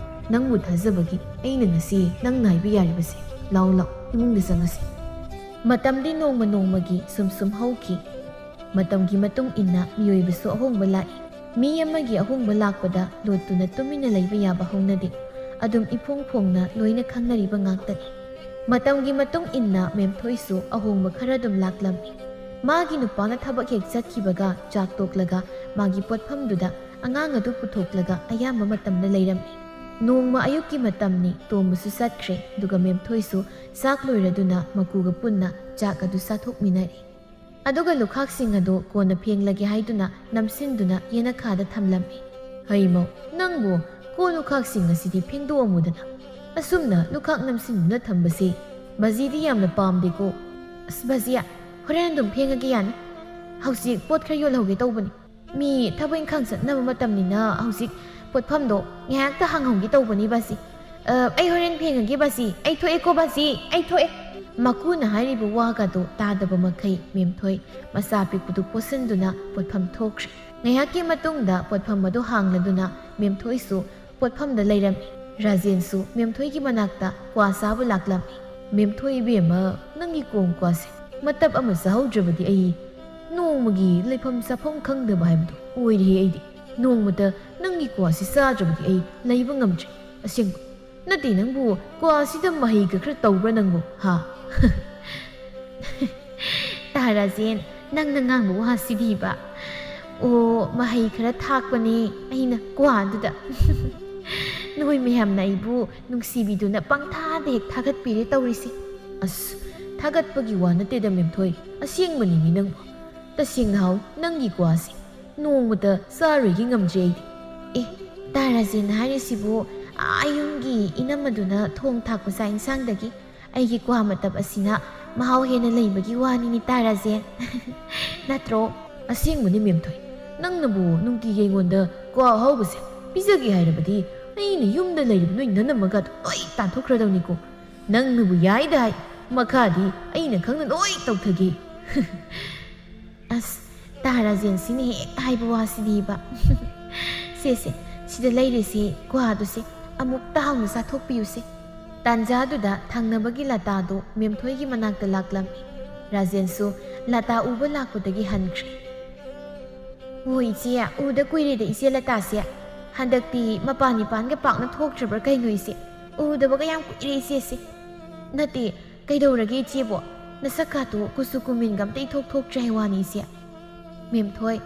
ꯅꯪꯕꯨ ꯊꯥꯖꯕꯒꯤ ꯑꯩꯅ ꯉꯁꯤ ꯅꯪ ꯉꯥꯏꯕ ꯌꯥꯔꯤꯕꯁꯦ꯫ ꯂꯥꯛꯑꯣ, ꯂꯥꯛꯑꯣ, ꯏꯃꯨꯡꯗ ꯆꯪꯉꯁꯤ꯫ ꯃꯇꯝꯗꯤ ꯅꯣꯡꯃ ꯅꯣꯡꯃꯒꯤ ꯁꯨꯝ ꯁꯨꯝ ꯍꯧꯈꯤ꯫ ꯃꯇꯝꯒꯤ ꯃꯇꯨꯡ ꯏꯟꯅ ꯃꯤꯑꯣꯏꯕꯁꯨ ꯑꯍꯣꯡꯕ ꯂꯥꯛꯏ꯫ ꯃꯤ ꯑꯃꯒꯤ ꯑꯍꯣꯡꯕ ꯂꯥꯛꯄꯗ ꯂꯣꯠꯇꯨꯅ ꯇꯨꯃꯤꯟꯅ ꯂꯩꯕ ꯌꯥꯕ ꯍꯧꯅꯗꯦ꯫ ꯑꯗꯨꯝ ꯏꯐꯣꯡ ꯐꯣꯡꯅ ꯂꯣꯏꯅ ꯈꯪꯅꯔꯤꯕ ꯉꯥꯛꯇꯅꯤ꯫ ꯃꯇꯝꯒꯤ ꯃꯇꯨꯡ ꯏꯟꯅ ꯃꯦꯝꯊꯣꯏꯁꯨ ꯑꯍꯣꯡꯕ ꯈꯔ ꯑꯗꯨꯝ ꯂꯥꯛꯂꯝꯃꯤ꯫ ꯃꯥꯒꯤ ꯅꯨꯄꯥꯅ ꯊꯕꯛ ꯍꯦꯛ ꯆꯠꯈꯤꯕꯒ ꯆꯥꯛ ꯇꯣꯛꯂꯒ ꯃꯥꯒꯤ ꯄꯣꯠꯐꯝꯗꯨꯗ ꯑꯉꯥꯡ ꯑꯗꯨ ꯄꯨꯊꯣꯛꯂꯒ ꯑꯌꯥꯝꯕ ꯃꯇꯝꯗ ꯂꯩꯔꯝꯃꯤ꯫ ꯅꯣꯡꯃ ꯑꯌꯨꯛꯀꯤ ꯃꯇꯝꯅꯤ, ꯇꯣꯝꯕꯁꯨ ꯆꯠꯈ꯭ꯔꯦ, ꯑꯗꯨꯒ ꯃꯦꯝꯊꯣꯏꯁꯨ ꯆꯥꯛ ꯂꯣꯏꯔꯗꯨꯅ ꯃꯀꯨꯒ ꯄꯨꯟꯅ ꯆꯥꯛ ꯑꯗꯨ ꯆꯥꯊꯣꯛꯃꯤꯟꯅꯔꯤ꯫ ꯑꯗꯨꯒ ꯂꯨꯈꯥꯛꯁꯤꯡ ꯑꯗꯨ ꯀꯣꯟꯅ ꯐꯦꯡꯂꯒꯦ ꯍꯥꯏꯗꯨꯅ ꯅꯝꯁꯤꯟꯗꯨꯅ ꯌꯦꯅꯈꯥꯗ ꯊꯝꯂꯝꯃꯤ꯫ "ꯍꯩꯃꯧ, ꯅꯪꯕꯨ ꯀꯣꯜ ꯂꯨꯈꯥꯛꯁꯤꯡ ꯑꯁꯤꯗꯤ ꯐꯦꯡꯗꯣꯛꯑꯝꯃꯨꯗꯅ꯫ ꯑꯁꯨꯝꯅ ꯂꯨꯈꯥꯛ ꯅꯝꯁꯤꯟꯗꯨꯅ ꯊꯝꯕꯁꯤ ꯕꯥꯖꯤꯗꯤ ꯌꯥꯝꯅ ꯄꯥꯝꯗꯦꯀꯣ꯫ ꯑꯁ, ꯕꯥꯖꯤ, ꯍꯣꯔꯦꯟ ꯑꯗꯨꯝ ꯐꯦꯡꯉꯒꯦ ꯌꯥꯅꯤ꯫ ꯍꯧꯖꯤꯛ ꯄꯣꯠ ꯈꯔ ꯌꯣꯜꯍꯧꯒꯦ ꯇꯧꯕꯅꯤ꯫ ꯃꯤ ꯊꯕꯛ ꯏꯪꯈꯥꯡ ꯆꯠꯅꯕ ꯃꯇꯝꯅꯤꯅ ꯍꯧꯖꯤꯛ ꯄꯣꯠꯐꯝꯗꯣ ꯉꯥꯏꯍꯥꯛꯇ ꯍꯥꯡꯍꯧꯒꯦ ꯇꯧꯕꯅꯤ ꯕꯥꯖꯤ꯫ ꯑ, ꯑꯩ ꯍꯣꯔꯦꯟ ꯐꯦꯡꯉꯒꯦ ꯕꯥꯖꯤ꯫ ꯑꯩ ꯊꯣꯛꯑꯦꯀꯣ ꯕꯥꯖꯤ, ꯑꯩ ꯊꯣꯛꯑꯦ꯫" ꯃꯀꯨꯅ ꯍꯥꯏꯔꯤꯕ ꯋꯥꯒꯗꯣ ꯇꯥꯗꯕ ꯃꯈꯩ ꯃꯦꯝꯊꯣꯏ ꯃꯆꯥ ꯄꯤꯛꯄꯗꯨ ꯄꯣꯠꯁꯤꯟꯗꯨꯅ ꯄꯣꯠꯐꯝ ꯊꯣꯛꯈ꯭ꯔꯦ꯫ ꯉꯥꯏꯍꯥꯛꯀꯤ ꯃꯇꯨꯡꯗ ꯄꯣꯠꯐꯝ ꯑꯗꯨ ꯍꯥꯡꯂꯗꯨꯅ ꯃꯦꯝꯊꯣꯏꯁꯨ ꯄꯣꯠꯐꯝꯗ ꯂꯩꯔꯝꯃꯤ꯫ ꯔꯥꯖꯦꯟꯁꯨ ꯃꯦꯝꯊꯣꯏꯒꯤ ꯃꯅꯥꯛꯇ ꯀ꯭ꯋꯥ ꯆꯥꯕ ꯂꯥꯛꯂꯝꯃꯤ꯫ "ꯃꯦꯝꯊꯣꯏ ꯏꯕꯦꯝꯃ, ꯅꯪꯒꯤ ꯀꯣꯡ ꯀ꯭ꯋꯥꯁꯦ ꯃꯇꯞ ꯑꯃ ꯆꯥꯍꯧꯗ꯭ꯔꯕꯗꯤ ꯑꯩ ꯅꯣꯡꯃꯒꯤ ꯂꯩꯐꯝ ꯆꯥꯐꯝ ꯈꯪꯗꯕ ꯍꯥꯏꯕꯗꯨ ꯑꯣꯏꯔꯦꯍꯦ ꯑꯩꯗꯤ꯫ ꯅꯣꯡꯃꯇ ꯅꯪꯒꯤ ꯀ꯭ꯋꯥꯁꯤ ꯆꯥꯗ꯭ꯔꯕꯗꯤ ꯑꯩ ꯂꯩꯕ ꯉꯝꯗ꯭ꯔꯦ ꯑꯁꯦꯡꯕ꯫" ꯅꯠꯇꯦ, ꯅꯪꯕꯨ ꯀ꯭ꯋꯥꯁꯤꯗ ꯃꯍꯩꯒ ꯈꯔ ꯇꯧꯕ꯭ꯔꯥ ꯅꯪꯕꯨ, ꯍꯥ? ꯇꯥ ꯔꯥꯖꯦꯟ, ꯅꯪꯅ ꯉꯥꯡꯕ ꯋꯥꯁꯤꯗꯤꯕ꯫ ꯑꯣ, ꯃꯍꯩ ꯈꯔ ꯊꯥꯛꯄꯅꯦ ꯑꯩꯅ ꯀ꯭ꯋꯥꯗꯨꯗ꯫ ꯅꯣꯏ ꯃꯌꯥꯝꯅ ꯑꯩꯕꯨ ꯅꯨꯡꯁꯤꯕꯤꯗꯨꯅ ꯄꯪꯊꯥꯗ ꯍꯦꯛ ꯊꯥꯒꯠꯄꯤꯔꯦ ꯇꯧꯔꯤꯁꯦ꯫ ꯑꯁ, ꯊꯥꯒꯠꯄꯒꯤ ꯋꯥ ꯅꯠꯇꯦꯗ, ꯃꯦꯝꯊꯣꯏ꯫ ꯑꯁꯦꯡꯕꯅꯤꯅꯦ ꯅꯪꯕꯨ꯫ ꯇꯁꯦꯡꯅ ꯍꯥꯎ, ꯅꯪꯒꯤ ꯀ꯭ꯋꯥꯁꯦ꯫ ꯅꯣꯡꯃꯇ ꯆꯥꯔꯣꯏꯒꯦ ꯉꯝꯗ꯭ꯔꯦ ꯑꯩꯗꯤ꯫ ꯑꯦ, ꯇꯥ ꯔꯥꯖꯦꯟ ꯍꯥꯏꯔꯤꯁꯤꯕꯨ ꯑꯥ ꯌꯨꯝꯒꯤ ꯏꯅꯝꯃꯗꯨꯅ ꯊꯣꯡ ꯊꯥꯛꯄ ꯆꯥꯛ ꯏꯟꯁꯥꯡꯗꯒꯤ ꯑꯩꯒꯤ ꯀ꯭ꯋꯥ ꯃꯇꯞ ꯑꯁꯤꯅ ꯃꯍꯥꯎ ꯍꯦꯟꯅ ꯂꯩꯕꯒꯤ ꯋꯥꯅꯤꯅꯦ, ꯇꯥ ꯔꯥꯖꯦꯟ꯫ ꯅꯠꯇ꯭ꯔꯣ? ꯑꯁꯦꯡꯕꯅꯤ, ꯃꯦꯝꯊꯣꯏ꯫ ꯅꯪꯅꯕꯨ ꯅꯨꯡꯇꯤꯒꯤ ꯑꯩꯉꯣꯟꯗ ꯀ꯭ꯋꯥ ꯑꯍꯥꯎꯕꯁꯦ ꯄꯤꯖꯒꯦ ꯍꯥꯏꯔꯕꯗꯤ ꯑꯩꯅ ꯌꯨꯝꯗ ꯂꯩꯔꯤꯕ ꯅꯣꯏ ꯅꯅꯝꯃꯒꯗꯣ ꯂꯣꯏ ꯇꯥꯟꯊꯣꯛꯈ꯭ꯔꯗꯧꯅꯤꯀꯣ꯫ ꯅꯪꯅꯕꯨ ꯌꯥꯏꯗ ꯍꯥꯏ, ꯃꯈꯥꯗꯤ ꯑꯩꯅ ꯈꯪꯅ ꯂꯣꯏ ꯇꯧꯊꯒꯦ꯫ ꯑꯁ, ꯇꯥ ꯔꯥꯖꯦꯟꯁꯤꯅ ꯍꯦꯛ ꯍꯥꯏꯕ ꯋꯥꯁꯤꯗꯤꯕ꯫ ꯁꯦ, ꯁꯦ, ꯁꯤꯗ ꯂꯩꯔꯤꯁꯤ ꯀ꯭ꯋꯥꯗꯨꯁꯦ ꯑꯃꯨꯛꯇ ꯍꯥꯎꯅ ꯆꯥꯊꯣꯛꯄꯤꯌꯨꯁꯦ꯫ ꯇꯥꯟꯖꯥꯗꯨꯗ ꯊꯪꯅꯕꯒꯤ ꯂꯇꯥꯗꯨ ꯃꯦꯝꯊꯣꯏꯒꯤ ꯃꯅꯥꯛꯇ ꯂꯥꯛꯂꯝꯃꯤ꯫ ꯔꯥꯖꯦꯟꯁꯨ ꯂꯇꯥ ꯎꯕ ꯂꯥꯛꯄꯗꯒꯤ ꯍꯟꯈ꯭ꯔꯦ꯫ "ꯍꯣꯏ ꯏꯆꯦ, ꯎꯗ ꯀꯨꯏꯔꯦꯗ ꯏꯆꯦ ꯂꯇꯥꯁꯦ꯫ ꯍꯟꯗꯛꯇꯤ ꯃꯄꯥꯟ ꯏꯄꯥꯟꯒ ꯄꯥꯛꯅ ꯊꯣꯛꯇ꯭ꯔꯕ꯭ꯔꯥ ꯀꯩꯅꯣ ꯏꯆꯦ? ꯎꯗꯕꯒ ꯌꯥꯝ ꯀꯨꯏꯔꯦ ꯏꯆꯦꯁꯦ꯫ ꯅꯠꯇꯦ, ꯀꯩꯗꯧꯔꯒꯦ ꯏꯆꯦꯕꯣ? ꯅꯁꯛꯀꯥꯗꯣ ꯀꯨꯆꯨ ꯀꯨꯃꯦꯟꯒ ꯑꯝꯇ ꯏꯊꯣꯛ ꯊꯣꯛꯇ꯭ꯔꯦ ꯍꯥꯏ ꯋꯥꯅꯤ ꯏꯆꯦ꯫" "ꯃꯦꯝꯊꯣꯏ,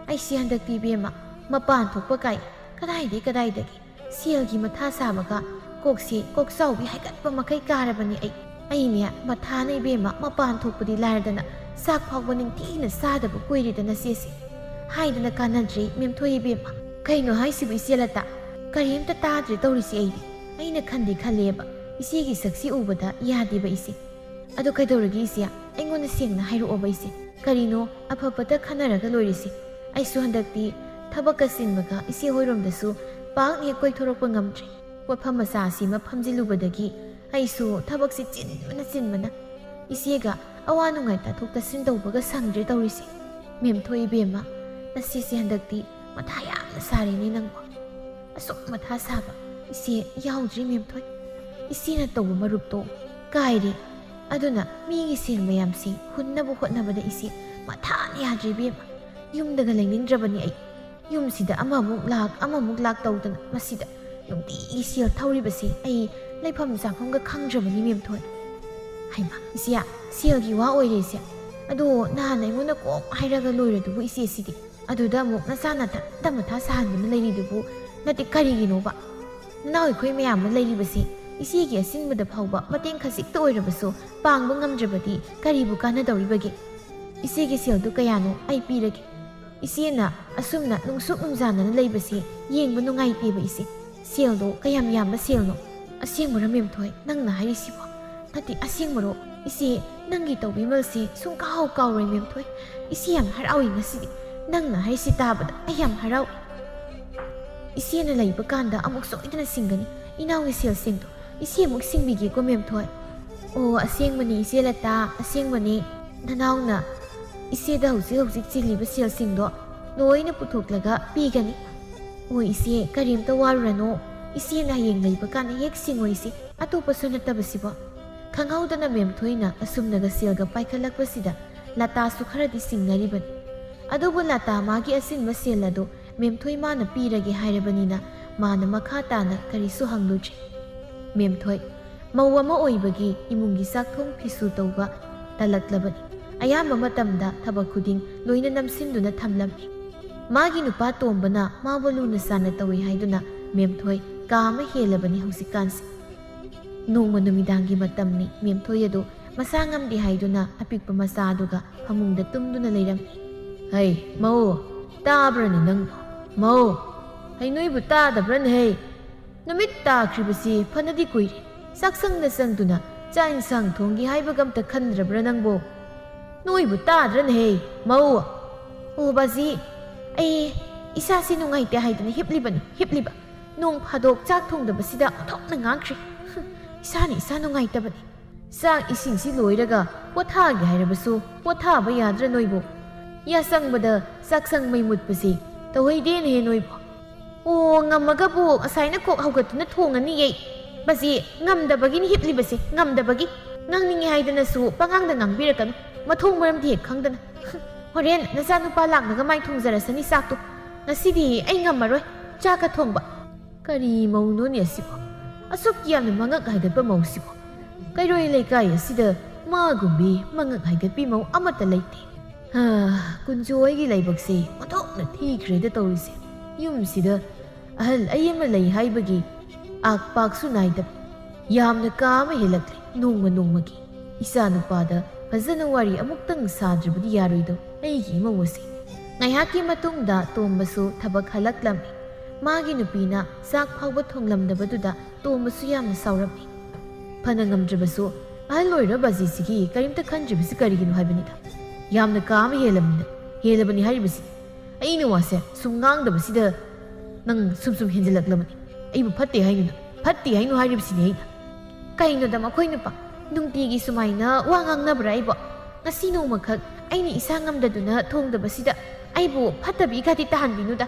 ꯑꯩꯁꯦ ꯍꯟꯗꯛꯇꯤ ꯏꯕꯦꯝꯃ ꯃꯄꯥꯟ ꯊꯣꯛꯄ ꯀꯥꯏ ꯀꯗꯥꯏꯗꯒꯤ ꯀꯗꯥꯏꯗꯒꯤ ꯁꯦꯜꯒꯤ ꯃꯊꯥ ꯁꯥꯕꯒ ꯀꯣꯛꯁꯦ ꯀꯣꯛꯆꯥꯎꯕꯤ ꯍꯥꯏꯒꯠꯄ ꯃꯈꯩ ꯀꯥꯔꯕꯅꯤ ꯑꯩ꯫ ꯑꯩꯅꯦ ꯃꯊꯥꯅ ꯏꯕꯦꯝꯃ ꯃꯄꯥꯟ ꯊꯣꯛꯄꯗꯤ ꯂꯥꯏꯔꯗꯅ ꯆꯥꯛ ꯐꯥꯎꯕ ꯅꯤꯡꯊꯤꯅ ꯆꯥꯗꯕ ꯀꯨꯏꯔꯦꯗꯅ ꯁꯦꯁꯦ꯫ ꯍꯥꯏꯗꯅ ꯀꯥꯟꯅꯗ꯭ꯔꯦ ꯃꯦꯝꯊꯣꯏ ꯏꯕꯦꯝꯃ꯫" "ꯀꯩꯅꯣ ꯍꯥꯏꯁꯤꯕꯨ ꯏꯆꯦ ꯂꯇꯥ? ꯀꯔꯤꯝꯇ ꯇꯥꯗ꯭ꯔꯦ ꯇꯧꯔꯤꯁꯦ ꯑꯩꯗꯤ꯫ ꯑꯩꯅ ꯈꯟꯗꯤ ꯈꯜꯂꯦꯕ ꯏꯆꯦꯒꯤ ꯁꯛꯁꯤ ꯎꯕꯗ ꯌꯥꯗꯦꯕ ꯏꯆꯦ꯫ ꯑꯗꯣ ꯀꯩꯗꯧꯔꯒꯦ ꯏꯆꯦ? ꯑꯩꯉꯣꯟꯗ ꯁꯦꯡꯅ ꯍꯥꯏꯔꯛꯑꯣꯕ ꯏꯆꯦ꯫ ꯀꯔꯤꯅꯣ ꯑꯐꯕꯇ ꯈꯟꯅꯔꯒ ꯂꯣꯏꯔꯤꯁꯦ꯫ ꯑꯩꯁꯨ ꯍꯟꯗꯛꯇꯤ ꯊꯕꯛꯀ ꯆꯤꯟꯕꯒ ꯏꯆꯦ ꯍꯣꯏꯔꯣꯝꯗꯁꯨ ꯄꯥꯛ ꯍꯦꯛ ꯀꯣꯏꯊꯣꯔꯛꯄ ꯉꯝꯗ꯭ꯔꯦ꯫ ꯄꯣꯠꯐꯝ ꯃꯆꯥ ꯑꯁꯤꯃ ꯐꯝꯖꯤꯜꯂꯨꯕꯗꯒꯤ ꯑꯩꯁꯨ ꯊꯕꯛꯁꯤ ꯆꯤꯟꯕꯅ ꯆꯤꯟꯕꯅ ꯏꯆꯦꯒ ꯑꯋꯥ ꯅꯨꯡꯉꯥꯏ ꯇꯥꯊꯣꯛ ꯇꯥꯁꯤꯟ ꯇꯧꯕꯒ ꯁꯪꯗ꯭ꯔꯦ ꯇꯧꯔꯤꯁꯦ꯫ ꯃꯦꯝꯊꯣꯏ ꯏꯕꯦꯝꯃ, ꯅꯆꯦꯁꯦ ꯍꯟꯗꯛꯇꯤ ꯃꯊꯥ ꯌꯥꯝꯅ ꯁꯥꯔꯦꯅꯦ ꯅꯪꯕꯣ꯫ ꯑꯁꯨꯛ ꯃꯊꯥ ꯁꯥꯕ ꯏꯆꯦ ꯌꯥꯎꯗ꯭ꯔꯤ ꯃꯦꯝꯊꯣꯏ꯫ ꯏꯆꯦꯅ ꯇꯧꯕ ꯃꯔꯨꯞꯇꯣ ꯀꯥꯏꯔꯦ꯫ ꯑꯗꯨꯅ ꯃꯤꯒꯤ ꯁꯦꯜ ꯃꯌꯥꯝꯁꯤ ꯍꯨꯟꯅꯕ ꯍꯣꯠꯅꯕꯗ ꯏꯆꯦ ꯃꯊꯥꯅ ꯌꯥꯗ꯭ꯔꯦ ꯏꯕꯦꯝꯃ꯫ ꯌꯨꯝꯗꯒ ꯂꯩꯅꯤꯡꯗ꯭ꯔꯕꯅꯤ ꯑꯩ꯫ ꯌꯨꯝꯁꯤꯗ ꯑꯃꯃꯨꯛ ꯂꯥꯛ, ꯑꯃꯃꯨꯛ ꯂꯥꯛ ꯇꯧꯗꯅ ꯃꯁꯤꯗ ꯅꯨꯡꯇꯤꯒꯤ ꯁꯦꯜ ꯊꯧꯔꯤꯕꯁꯦ ꯑꯩ ꯂꯩꯐꯝ ꯆꯥꯐꯝꯒ ꯈꯪꯗ꯭ꯔꯕꯅꯤ, ꯃꯦꯝꯊꯣꯏ꯫ ꯍꯩꯃꯥ, ꯏꯆꯦ, ꯁꯦꯜꯒꯤ ꯋꯥ ꯑꯣꯏꯔꯦ ꯏꯆꯦ꯫ ꯑꯗꯣ ꯅꯍꯥꯟ ꯑꯩꯉꯣꯟꯗ ꯀꯣꯛ ꯍꯥꯏꯔꯒ ꯂꯣꯏꯔꯗꯨꯕꯨ ꯏꯆꯦꯁꯤꯗꯤ꯫ ꯑꯗꯨꯗ ꯑꯃꯨꯛ ꯅꯆꯥ ꯅꯊꯟꯇ ꯃꯊꯥ ꯁꯥꯍꯟꯗꯨꯅ ꯂꯩꯔꯤꯗꯨꯕꯨ ꯅꯠꯇꯦ ꯀꯔꯤꯒꯤꯅꯣꯕ? ꯅꯅꯥꯎ ꯑꯩꯈꯣꯏ ꯃꯌꯥꯝ ꯑꯃ ꯂꯩꯔꯤꯕꯁꯦ ꯏꯆꯦꯒꯤ ꯑꯁꯤꯟꯕꯗ ꯐꯥꯎꯕ ꯃꯇꯦꯡ ꯈꯖꯤꯛꯇ ꯑꯣꯏꯔꯕꯁꯨ ꯄꯥꯡꯕ ꯉꯝꯗ꯭ꯔꯕꯗꯤ ꯀꯔꯤꯕꯨ ꯀꯥꯟꯅꯗꯧꯔꯤꯕꯒꯦ? ꯏꯆꯦꯒꯤ ꯁꯦꯜꯗꯨ ꯀꯌꯥꯅꯣ ꯑꯩ ꯄꯤꯔꯒꯦ꯫ ꯏꯆꯦꯅ ꯑꯁꯨꯝꯅ ꯅꯨꯡꯁꯨꯛ ꯅꯨꯡꯖꯥꯅꯅ ꯂꯩꯕꯁꯦ ꯌꯦꯡꯕ ꯅꯨꯡꯉꯥꯏꯇꯦꯕ ꯏꯆꯦ꯫ ꯁꯦꯜꯗꯣ ꯀꯌꯥꯝ ꯌꯥꯝꯕ ꯁꯦꯜꯅꯣ? ꯑꯁꯦꯡꯕꯔꯣ ꯃꯦꯝꯊꯣꯏ ꯅꯪꯅ ꯍꯥꯏꯔꯤꯁꯤꯕꯣ? ꯅꯠꯇꯦ, ꯑꯁꯦꯡꯕꯔꯣ? ꯏꯆꯦ, ꯅꯪꯒꯤ ꯇꯧꯕꯤꯃꯜꯁꯦ ꯁꯨꯡꯀꯥꯎ ꯀꯥꯎꯔꯣꯏ ꯃꯦꯝꯊꯣꯏ꯫ ꯏꯆꯦ ꯌꯥꯝ ꯍꯔꯥꯎꯏ ꯉꯁꯤꯗꯤ꯫ ꯅꯪꯅ ꯍꯥꯏꯔꯤꯁꯤ ꯇꯥꯕꯗ ꯑꯩ ꯌꯥꯝ ꯍꯔꯥꯎꯏ꯫ ꯏꯆꯦꯅ ꯂꯩꯕ ꯀꯥꯟꯗ ꯑꯃꯨꯛ ꯁꯣꯏꯗꯅ ꯁꯤꯡꯒꯅꯤ꯫ ꯏꯅꯥꯎꯒꯤ ꯁꯦꯜꯁꯤꯡꯗꯣ ꯏꯆꯦ ꯑꯃꯨꯛ ꯁꯤꯡꯕꯤꯒꯦꯀꯣ ꯃꯦꯝꯊꯣꯏ꯫ ꯑꯣ, ꯑꯁꯦꯡꯕꯅꯤ ꯏꯆꯦ ꯂꯇꯥ, ꯑꯁꯦꯡꯕꯅꯤ꯫ ꯅꯅꯥꯎꯅ ꯏꯆꯦꯗ ꯍꯧꯖꯤꯛ ꯍꯧꯖꯤꯛ ꯆꯤꯜꯂꯤꯕ ꯁꯦꯜꯁꯤꯡꯗꯣ ꯂꯣꯏꯅ ꯄꯨꯊꯣꯛꯂꯒ ꯄꯤꯒꯅꯤ꯫ ꯑꯣ ꯏꯆꯦ, ꯀꯔꯤꯝꯇ ꯋꯥꯔꯨꯔꯅꯨ꯫ ꯏꯆꯦꯅ ꯍꯌꯦꯡ ꯂꯩꯕ ꯀꯥꯟꯗ ꯍꯦꯛ ꯁꯤꯡꯉꯣ ꯏꯆꯦ, ꯑꯇꯣꯞꯄꯁꯨ ꯅꯠꯇꯕꯁꯤꯕꯣ꯫ ꯈꯪꯍꯧꯗꯅ ꯃꯦꯝꯊꯣꯏꯅ ꯑꯁꯨꯝꯅꯒ ꯁꯦꯜꯒ ꯄꯥꯏꯈꯠꯂꯛꯄꯁꯤꯗ ꯂꯇꯥꯁꯨ ꯈꯔꯗꯤ ꯁꯤꯡꯅꯔꯤꯕꯅꯤ꯫ ꯑꯗꯨꯕꯨ ꯂꯇꯥ ꯃꯥꯒꯤ ꯑꯁꯤꯟꯕ ꯁꯦꯜ ꯑꯗꯨ ꯃꯦꯝꯊꯣꯏ ꯃꯥꯅ ꯄꯤꯔꯒꯦ ꯍꯥꯏꯔꯕꯅꯤꯅ ꯃꯥꯅ ꯃꯈꯥ ꯇꯥꯅ ꯀꯔꯤꯁꯨ ꯍꯪꯂꯨꯗ꯭ꯔꯦ꯫ ꯃꯦꯝꯊꯣꯏ, ꯃꯧ ꯑꯃ ꯑꯣꯏꯕꯒꯤ ꯏꯃꯨꯡꯒꯤ ꯆꯥꯛ ꯊꯣꯡ ꯐꯤꯁꯨ ꯇꯧꯕ ꯇꯜꯂꯛꯂꯕꯅꯤ꯫ ꯑꯌꯥꯝꯕ ꯃꯇꯝꯗ ꯊꯕꯛ ꯈꯨꯗꯤꯡ ꯂꯣꯏꯅ ꯅꯝꯁꯤꯟꯗꯨꯅ ꯊꯝꯂꯝꯃꯤ꯫ ꯃꯥꯒꯤ ꯅꯨꯄꯥ ꯇꯣꯝꯕꯅ ꯃꯥꯕꯨ ꯂꯨꯅ ꯆꯥꯟꯅ ꯇꯧꯏ ꯍꯥꯏꯗꯨꯅ ꯃꯦꯝꯊꯣꯏ ꯀꯥ ꯑꯃ ꯍꯦꯜꯂꯕꯅꯤ ꯍꯧꯖꯤꯛꯀꯥꯟꯁꯦ꯫ ꯅꯣꯡꯃ ꯅꯨꯃꯤꯗꯥꯡꯒꯤ ꯃꯇꯝꯅꯤ꯫ ꯃꯦꯝꯊꯣꯏ ꯑꯗꯨ ꯃꯁꯥ ꯉꯝꯗꯦ ꯍꯥꯏꯗꯨꯅ ꯑꯄꯤꯛꯄ ꯃꯆꯥ ꯑꯗꯨꯒ ꯐꯃꯨꯡꯗ ꯇꯨꯝꯗꯨꯅ ꯂꯩꯔꯝꯃꯤ꯫ "ꯍꯩ, ꯃꯧ, ꯇꯥꯕ꯭ꯔꯅꯦ ꯅꯪꯕꯣ? ꯃꯧ, ꯍꯩ, ꯅꯣꯏꯕꯨ ꯇꯥꯗꯕ꯭ꯔꯅꯦ ꯍꯩ? ꯅꯨꯃꯤꯠ ꯇꯥꯈ꯭ꯔꯤꯕꯁꯤ ꯐꯅꯗꯤ ꯀꯨꯏꯔꯦ꯫ ꯆꯥꯛꯁꯪꯗ ꯆꯪꯗꯨꯅ ꯆꯥꯛ ꯏꯟꯁꯥꯡ ꯊꯣꯡꯒꯦ ꯍꯥꯏꯕꯒ ꯑꯝꯇ ꯈꯟꯗ꯭ꯔꯕ꯭ꯔꯥ ꯅꯪꯕꯣ? ꯅꯣꯏꯕꯨ ꯇꯥꯗ꯭ꯔꯅꯦ ꯍꯩ, ꯃꯧ?" "ꯑꯣ ꯕꯥꯖꯤ, ꯑꯩ ꯏꯁꯥꯁꯤ ꯅꯨꯡꯉꯥꯏꯇꯦ ꯍꯥꯏꯗꯅ ꯍꯤꯞꯂꯤꯕꯅꯤ, ꯍꯤꯞꯂꯤꯕ꯫ ꯅꯣꯡ ꯐꯥꯗꯣꯛ ꯆꯥꯛ ꯊꯣꯡꯗꯕꯁꯤꯗ ꯑꯣꯟꯊꯣꯛꯅ ꯉꯥꯡꯈ꯭ꯔꯦ꯫ ꯍꯨꯝ, ꯏꯁꯥꯅ ꯏꯁꯥ ꯅꯨꯡꯉꯥꯏꯇꯕꯅꯤ꯫ ꯆꯥꯛ ꯏꯁꯤꯡꯁꯤ ꯂꯣꯏꯔꯒ ꯄꯣꯊꯥꯒꯦ ꯍꯥꯏꯔꯕꯁꯨ ꯄꯣꯊꯥꯕ ꯌꯥꯗ꯭ꯔꯥ ꯅꯣꯏꯕꯨ? ꯌꯥꯆꯪꯕꯗ ꯆꯥꯛꯁꯪ ꯃꯩ ꯃꯨꯠꯄꯁꯤ ꯇꯧꯍꯩꯗꯦꯅꯦꯍꯦ ꯅꯣꯏꯕꯨ꯫ ꯑꯣ, ꯉꯝꯃꯒꯕꯨ ꯉꯁꯥꯏꯅ ꯀꯣꯛ ꯍꯧꯒꯠꯇꯨꯅ ꯊꯣꯡꯉꯅꯤꯌꯦ꯫ ꯕꯥꯖꯤ, ꯉꯝꯗꯕꯒꯤꯅꯤ ꯍꯤꯞꯂꯤꯕꯁꯦ, ꯉꯝꯗꯕꯒꯤ꯫ ꯉꯥꯡꯅꯤꯡꯉꯤ ꯍꯥꯏꯗꯅꯁꯨ ꯄꯉꯥꯡꯗ ꯉꯥꯡꯕꯤꯔꯛꯀꯅꯨ, ꯃꯊꯣꯡ ꯃꯔꯝꯗꯤ ꯍꯦꯛ ꯈꯪꯗꯅ꯫ ꯍꯨꯝ, ꯍꯣꯔꯦꯟ ꯅꯆꯥꯅꯨꯄꯥ ꯂꯥꯛꯂꯒ ꯃꯥꯏ ꯊꯣꯡꯖꯔꯁꯅꯤ ꯆꯥꯛꯇꯣ꯫ ꯉꯁꯤꯗꯤ ꯑꯩ ꯉꯝꯃꯔꯣꯏ ꯆꯥꯛꯀ ꯊꯣꯡꯕ꯫ "ꯀꯔꯤ ꯃꯧꯅꯣꯅꯦ ꯑꯁꯤꯕꯣ? ꯑꯁꯨꯛ ꯌꯥꯝꯅ ꯃꯉꯛ ꯍꯥꯏꯒꯠꯄ ꯃꯧꯁꯤꯕꯣ? ꯀꯩꯔꯣꯏ ꯂꯩꯀꯥꯏ ꯑꯁꯤꯗ ꯃꯥꯒꯨꯝꯕꯤ ꯃꯉꯛ ꯍꯥꯏꯒꯠꯄꯤ ꯃꯧ ꯑꯃꯠꯇ ꯂꯩꯇꯦ꯫ ꯍꯥ, ꯀꯨꯟꯖꯣꯏꯒꯤ ꯂꯥꯏꯕꯛꯁꯦ ꯑꯣꯟꯊꯣꯛꯅ ꯊꯤꯈ꯭ꯔꯦꯗ ꯇꯧꯔꯤꯁꯦ꯫ ꯌꯨꯝꯁꯤꯗ ꯑꯍꯜ ꯑꯩ ꯑꯃ ꯂꯩ ꯍꯥꯏꯕꯒꯤ ꯑꯥꯛ ꯄꯥꯛꯁꯨ ꯅꯥꯏꯗꯕ꯫ ꯌꯥꯝꯅ ꯀꯥ ꯑꯃ ꯍꯦꯜꯂꯛꯂꯦ ꯅꯣꯡꯃ ꯅꯣꯡꯃꯒꯤ꯫ ꯏꯆꯥ ꯅꯨꯄꯥꯗ ꯐꯖꯅ ꯋꯥꯔꯤ ꯑꯃꯨꯛꯇꯪ ꯁꯥꯗ꯭ꯔꯕꯗꯤ ꯌꯥꯔꯣꯏꯗꯣ ꯑꯩꯒꯤ ꯏꯃꯧ ꯑꯁꯦ꯫" ꯉꯥꯏꯍꯥꯛꯀꯤ ꯃꯇꯨꯡꯗ ꯇꯣꯝꯕꯁꯨ ꯊꯕꯛ ꯍꯜꯂꯛꯂꯝꯃꯤ꯫ ꯃꯥꯒꯤ ꯅꯨꯄꯤꯅ ꯆꯥꯛ ꯐꯥꯎꯕ ꯊꯣꯡꯂꯝꯗꯕꯗꯨꯗ ꯇꯣꯝꯕꯁꯨ ꯌꯥꯝꯅ ꯁꯥꯎꯔꯝꯃꯤ꯫ ꯐꯅ ꯉꯝꯗ꯭ꯔꯕꯁꯨ ꯑꯍꯜ ꯑꯣꯏꯔ ꯕꯥꯖꯤꯁꯤꯒꯤ ꯀꯔꯤꯝꯇ ꯈꯟꯗ꯭ꯔꯤꯕꯁꯤ ꯀꯔꯤꯒꯤꯅꯣ ꯍꯥꯏꯕꯅꯤꯗ꯫ ꯌꯥꯝꯅ ꯀꯥ ꯑꯃ ꯍꯦꯜꯂꯕꯅꯤꯅ, ꯍꯦꯜꯂꯕꯅꯤ ꯍꯥꯏꯔꯤꯕꯁꯤ꯫ ꯑꯩꯅ ꯋꯥꯁꯦ ꯁꯨꯝ ꯉꯥꯡꯗꯕꯁꯤꯗ ꯅꯪ ꯁꯨꯝ ꯁꯨꯝ ꯍꯦꯟꯖꯜꯂꯛꯂꯕꯅꯤ꯫ ꯑꯩꯕꯨ ꯐꯠꯇꯦ ꯍꯥꯏꯅꯨꯅ, ꯐꯠꯇꯦ ꯍꯥꯏꯅꯨ ꯍꯥꯏꯔꯤꯕꯁꯤꯅꯤ ꯑꯩꯅ꯫ ꯀꯩꯅꯣꯗ ꯃꯈꯣꯏ ꯅꯨꯄꯥ, ꯅꯨꯡꯇꯤꯒꯤ ꯁꯨꯃꯥꯏꯅ ꯋꯥ ꯉꯥꯡꯅꯕ꯭ꯔꯥ ꯑꯩꯕꯣ? ꯉꯁꯤ ꯅꯣꯡꯃꯈꯛ ꯑꯩꯅ ꯏꯁꯥ ꯉꯝꯗꯗꯨꯅ ꯊꯣꯡꯗꯕꯁꯤꯗ ꯑꯩꯕꯨ ꯐꯠꯇꯕꯤ ꯈꯗꯤ ꯇꯥꯍꯟꯕꯤꯅꯨꯗ꯫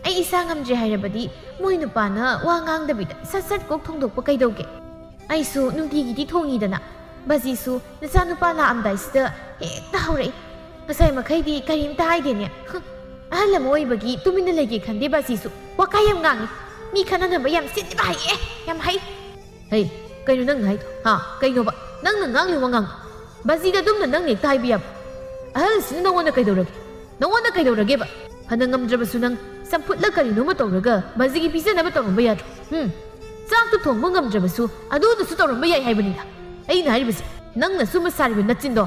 ꯑꯩ ꯏꯁꯥ ꯉꯝꯗ꯭ꯔꯦ ꯍꯥꯏꯔꯕꯗꯤ ꯃꯣꯏ ꯅꯨꯄꯥꯅ ꯋꯥ ꯉꯥꯡꯗꯕꯤꯗ ꯁꯠ ꯁꯠ ꯀꯣꯛ ꯊꯣꯡꯗꯣꯛꯄ ꯀꯩꯗꯧꯒꯦ? ꯑꯩꯁꯨ ꯅꯨꯡꯇꯤꯒꯤꯗꯤ ꯊꯣꯡꯉꯤꯗꯅ꯫ ꯕꯥꯖꯤꯁꯨ ꯅꯆꯥꯅꯨꯄꯥ ꯂꯥꯛꯑꯝꯗꯥꯏꯁꯤꯗ ꯍꯦꯛꯇ ꯍꯧꯔꯛꯏ꯫ ꯉꯁꯥꯏ ꯃꯈꯩꯗꯤ ꯀꯔꯤꯝꯇ ꯍꯥꯏꯗꯦꯅꯦ꯫ ꯍꯨꯝ, ꯑꯍꯜ ꯑꯃ ꯑꯣꯏꯕꯒꯤ ꯇꯨꯃꯤꯟꯅ ꯂꯩꯒꯦ ꯈꯟꯗꯦ ꯕꯥꯖꯤꯁꯨ꯫ ꯋꯥꯀꯥꯏ ꯌꯥꯝ ꯉꯥꯡꯉꯤ꯫ ꯃꯤ ꯈꯠꯅꯅꯕ ꯌꯥꯝ ꯁꯤꯟꯅꯕ ꯍꯩꯌꯦ, ꯌꯥꯝ ꯍꯩ꯫ ꯍꯩ, ꯀꯩꯅꯣ ꯅꯪ ꯍꯥꯏꯗꯣ? ꯍꯥ, ꯀꯩꯅꯣꯕ? ꯅꯪꯅ ꯉꯥꯡꯂꯤ ꯋꯥꯉꯥꯡ ꯕꯥꯖꯤꯗ ꯑꯗꯨꯝꯅ ꯅꯪꯅ ꯍꯦꯛꯇ ꯍꯥꯏꯕ ꯌꯥꯕ? ꯑꯍꯜꯁꯤꯅ ꯅꯪꯉꯣꯟꯗ ꯀꯩꯗꯧꯔꯒꯦ? ꯅꯪꯉꯣꯟꯗ ꯀꯩꯗꯧꯔꯒꯦꯕ? ꯐꯅ ꯉꯝꯗ꯭ꯔꯕꯁꯨ ꯅꯪ ꯆꯝꯐꯨꯠꯂ ꯀꯔꯤꯅꯣꯃ ꯇꯧꯔꯒ ꯕꯥꯖꯤꯒꯤ ꯄꯤꯖꯅꯕ ꯇꯧꯔꯝꯕ ꯌꯥꯗ꯭ꯔꯣ? ꯍꯨꯝ? ꯆꯥꯛꯇꯨ ꯊꯣꯡꯕ ꯉꯝꯗ꯭ꯔꯕꯁꯨ ꯑꯗꯨꯗꯁꯨ ꯇꯧꯔꯝꯕ ꯌꯥꯏ ꯍꯥꯏꯕꯅꯤꯗ꯫ ꯑꯩꯅ ꯍꯥꯏꯔꯤꯕꯁꯤ, ꯅꯪꯅ ꯁꯨꯝꯕ ꯁꯥꯔꯤꯕ ꯅꯆꯤꯟꯗꯣ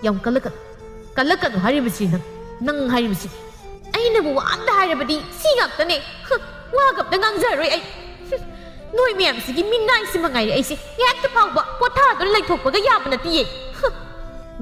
ꯌꯥꯝ ꯀꯜꯂꯛꯀꯅꯨ꯫ ꯀꯜꯂꯛꯀꯅꯨ ꯍꯥꯏꯔꯤꯕꯁꯤ ꯅꯪ, ꯅꯪ ꯍꯥꯏꯔꯤꯕꯁꯤ꯫ ꯑꯩꯅꯕꯨ ꯋꯥ ꯑꯝꯇ ꯍꯥꯏꯔꯕꯗꯤ ꯁꯤ ꯉꯥꯛꯇꯅꯦ꯫ ꯍꯨꯝ, ꯋꯥꯒ ꯑꯝꯇ ꯉꯥꯡꯖꯔꯔꯣꯏ ꯑꯩ꯫ ꯍꯨꯝ, ꯅꯣꯏ ꯃꯌꯥꯝꯁꯤꯒꯤ ꯃꯤꯅꯥꯏꯁꯤ ꯃꯉꯥꯏꯔꯦ ꯑꯩꯁꯦ ꯉꯥꯏꯍꯥꯛꯇ ꯐꯥꯎꯕ ꯄꯣꯊꯥꯗꯨꯅ ꯂꯩꯊꯣꯛꯄꯒ ꯌꯥꯕ ꯅꯠꯇꯤꯌꯦ꯫ ꯍꯨꯝ꯫